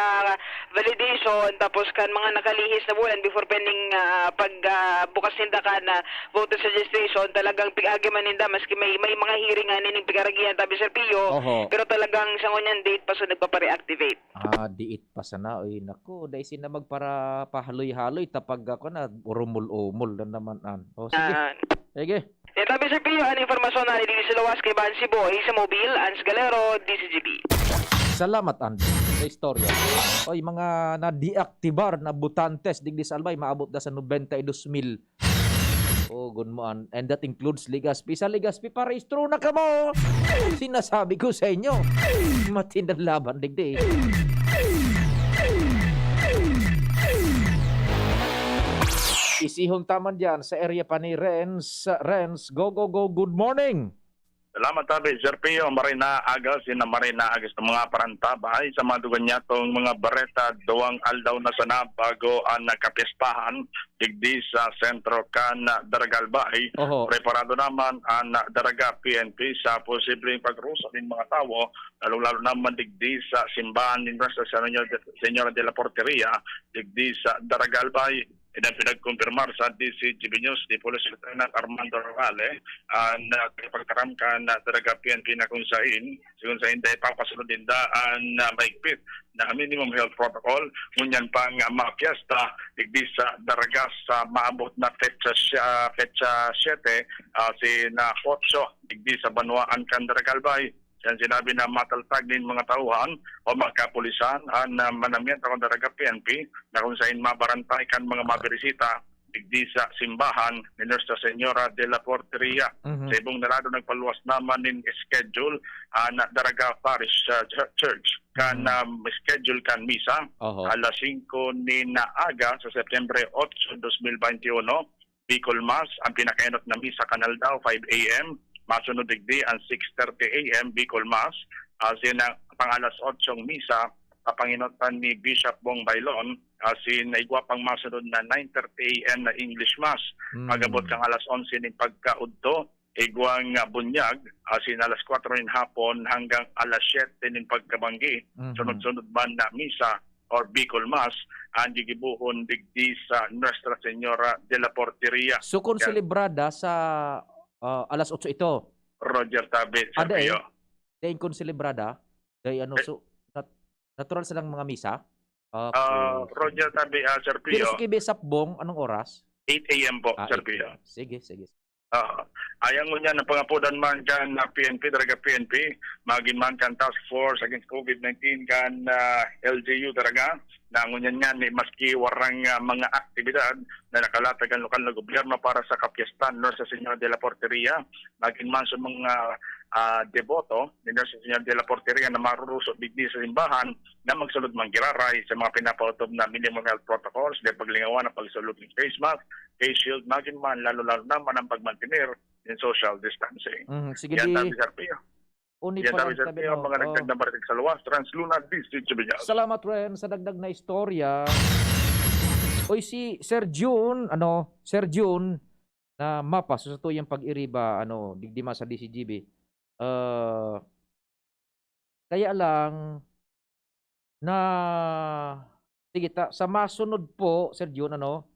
validation, tapos kan mga nakalihis na bulan before pending, ah, pag, ah, bukas ninda kan, ah, voters registration, talagang pig-agi man ninda, maski may, may mga hearing nga nining pig-aragihan, tabi Sir Pio, Oho. pero talagang sa ngunyan date pa so nagpapa-reactivate. Ah, diit pa sana. Oy, naku, dai sina magpara-, pahaloy-haloy, ta pag ako na, urumol-umol na naman, an. O, sige. Ah. Sige. Yan, tabi Sir Pio, an impormasyon na digdi sa luwas kaiba han Cebu, Hazel Mobil, Ans Galero, D Z G B. Salamat, Andy, sa istorya. Oy, mga na-deactivar na botantes digdi sa Albay, maabot na sa nobenta y dos mil. Oh, gun mo an-, and that includes Legazpi. Sa Legazpi, parehistro na kamo! Sinasabi ko sa inyo, matindang laban digdi. Isihon ta man dyan sa area pa ni Renz. Renz, go, go, go. Good morning. Salamat, tabi, Sir Pio. Maray na aga, sina maray na aga sa mga parantabay sa mga dugan niyatong mga bareta. Duwang aldaw na sana bago ang nagkapiestahan digdi sa sentro kan Daraga Albay. Oho. Preparado naman ang Daraga P N P sa posibleng pagruso nin mga tawo, lalong-lalo naman digdi sa simbahan ni Nuestra Señora, Señora de la Porteria, digdi sa Daraga Albay. Yan ang pinagkumpirmar sa D Z G B News ni Police Lieutenant Armando Rorale, ang, ah, tagapagtaram kan, ah, Daraga P N P na kung sain, kung sain dai papasunod ninda ang, ah, mahigpit na minimum health protocol, ngunyan pang, ah, mapiesta digdi sa Daraga sa maabot na petsa sya-, petsa siyete, ah, sina otso digdi sa banwaan kan Daraga Albay. Yan sinabi na mataltag nin mga tauhan o mga kapulisan an, ah, manamian takong Daraga P N P na kung sain mabarantay kan mga mabirisita digdi sa simbahan ni Nuestra Señora de la Porteria. Mhm. Sa ibong narado, nagpaluwas naman nin schedule an Daraga Parish, ah, Ch-, Church kan, Mhm. um, schedule kan misa Oho. alas singko nin aga sa Setyembre otso, dos mil baynte uno. Bicol Mass, ang pinakaenot na misa kan aldaw, five A M. Masunod digdi ang six thirty A M Bicol Mass. Asin ang pang-alas otsong misa, papangenotan ni Bishop Bong Bailon. Asin igwa pang masunod na nine thirty A M na English Mass. Mm. Pag-abot kan alas onse nin pagkaudto, igwang, ah, bunyag, asin alas kwatro nin hapon hanggang alas siyete nin pagkabanggi. Mhm. Sunod-sunod man na misa or Bicol Mass ang gigibohon digdi sa Nuestra Señora de la Porteria. So, kung Yan. selebrada sa, ah, alas otso ito? Roger Tabe, Sir Ada, eh. Pio. Dahil kung selebrada, dahil ano, Eh. so, nat-, natural silang mga misa? Okay, Ah, sige. Roger Tabe, ah, Sir Pero Pio. si Kibisap Bong, anong oras? Eight A M po, Ah, Sir eight Pio. A M. Sige, sige. Oo. Ayan ngunyan, ang pangapodan man kan, ah, P N P, Daraga P N P, magin man kan Task Force Against COVID nineteen kan, ah, L G U Daraga, na ngunyan nga, ni maski warang, ah, mga aktibidad na nakalatag ang lokal na gobyerno para sa kapiestan Nuestra Señora de la Porteria, magin man sa mga, ah, deboto ni Nuestra Señora de la Porteria na maruruso digdi sa simbahan na magsunod man giraray sa mga pinapaotob na minimum health protocols, di paglingawan ang pagsulod ng face mask, face shield, magin man, lalo-lalo naman ang pagmantener in social distancing. Mhm, sige, Yan di, tabi, Sir Pio. uni Yan pa tabi, lang Sir tabi Pio, mo. Mga Oh. dagdag na balik sa luwas, Trans Luna, D C G B News. Salamat, Ren, sa dagdag na istorya. Oy, si Sir Jun, ano, Sir Jun, na mapa, so sa tuyang pag-iriba, ano, digdi man sa D C G B. Ah, kaya lang, na, sige, ta-, sa masunod po, Sir Jun, ano,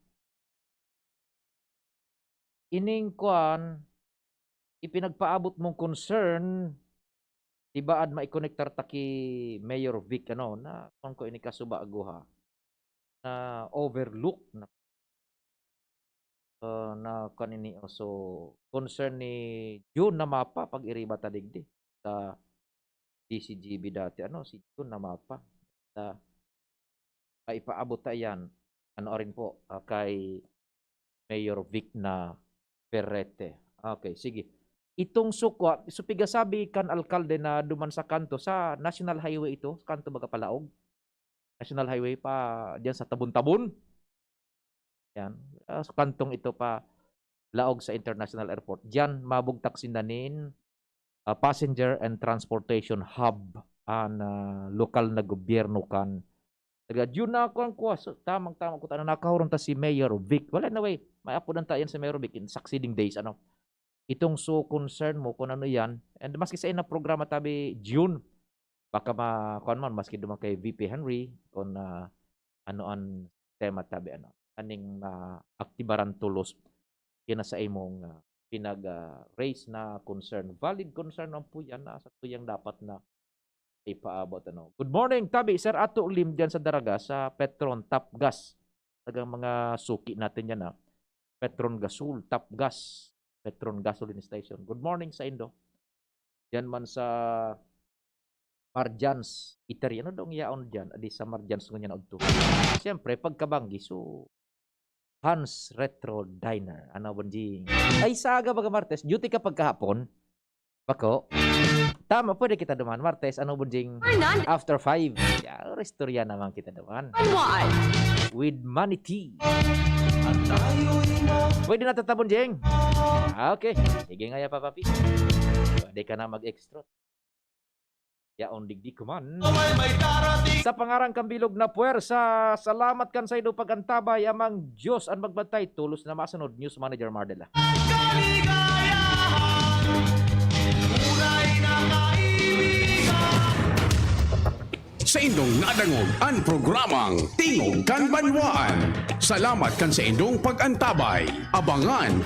ining kuan, ipinagpaabot mong concern, tibaad maikonektar ta ki Mayor Vic, ano, na, kuan ko, ini kasuba ago, ha, na overlook na, ah, na kuan ini, oh, so, concern ni Jun na mapa, pag-iriba ta digdi sa D C G B dati, ano, si Jun na mapa. Na, ay, ipaabot ta yan, ano, rin po, ah, kay Mayor Vic na Perrete. Okay, sige. Itong sukwa, so pigasabi kan alkalde na duman sa kanto, sa National Highway ito, kanto baga palaog? National Highway pa, diyan sa Tabon-Tabon. Yan. Ah, sa kantong ito pa, laog sa International Airport. Diyan, mabugtak sinda nin, ah, Passenger and Transportation Hub, an, ah, lokal na gobyerno kan. Taga, yun na ako ang kuwas. Tamang-tama ko, ano, nakahuron ta si Mayor Vic. Wala na, way. May apodan ta yan sa Mayor Vic in succeeding days, ano. Itong so concern mo kung ano yan. And maski sa ina programa tabi, June, baka ma-, kuwan man, maski duman kay V P Henry, kung, ah, ano an tema tabi, ano, aning maaktibaran tolos kina sa imong, ah, pinag, ah, raise na concern. Valid concern man po yan na sa tuyang dapat na ipaabot, ano. Good morning, tabi, Sir Ato Lim, diyan sa Daraga, sa Petron, Top Gas. Tagang mga suki natin yan, ah. Petron Gasol, Top Gas, Petron Gasoline Station. Good morning sa indo. Diyan man sa Marjan's Eatery. Ano dong yaon diyan? Adi sa Marjan's ngunyan na udto. Siyempre, pagkabanggi, so, Hans Retro Diner. Ano, Bonjing? Ay, saga baga Martes. Duty ka pagkahapon? Bako? Tama, pwede kita duman Martes. Ano, Bonjing? Fernando. After five. Ya, istorya naman kita duman. One. With Manny T. Pwede na tata, Bonjing? Ah, okay. Sige nga ya, Papa P. Pwede ka na mag-extra. Yaon digdi ko man. Sa pangaran kan bilog na puwersa, salamat kan saindo pag-antabay, Amang Diyos an magbantay, tolos na masunod. News Manager Mardela. Saindong nadangog an programang Tingog kan Banwaan. Salamat kan saindong pag-antabay. Abangan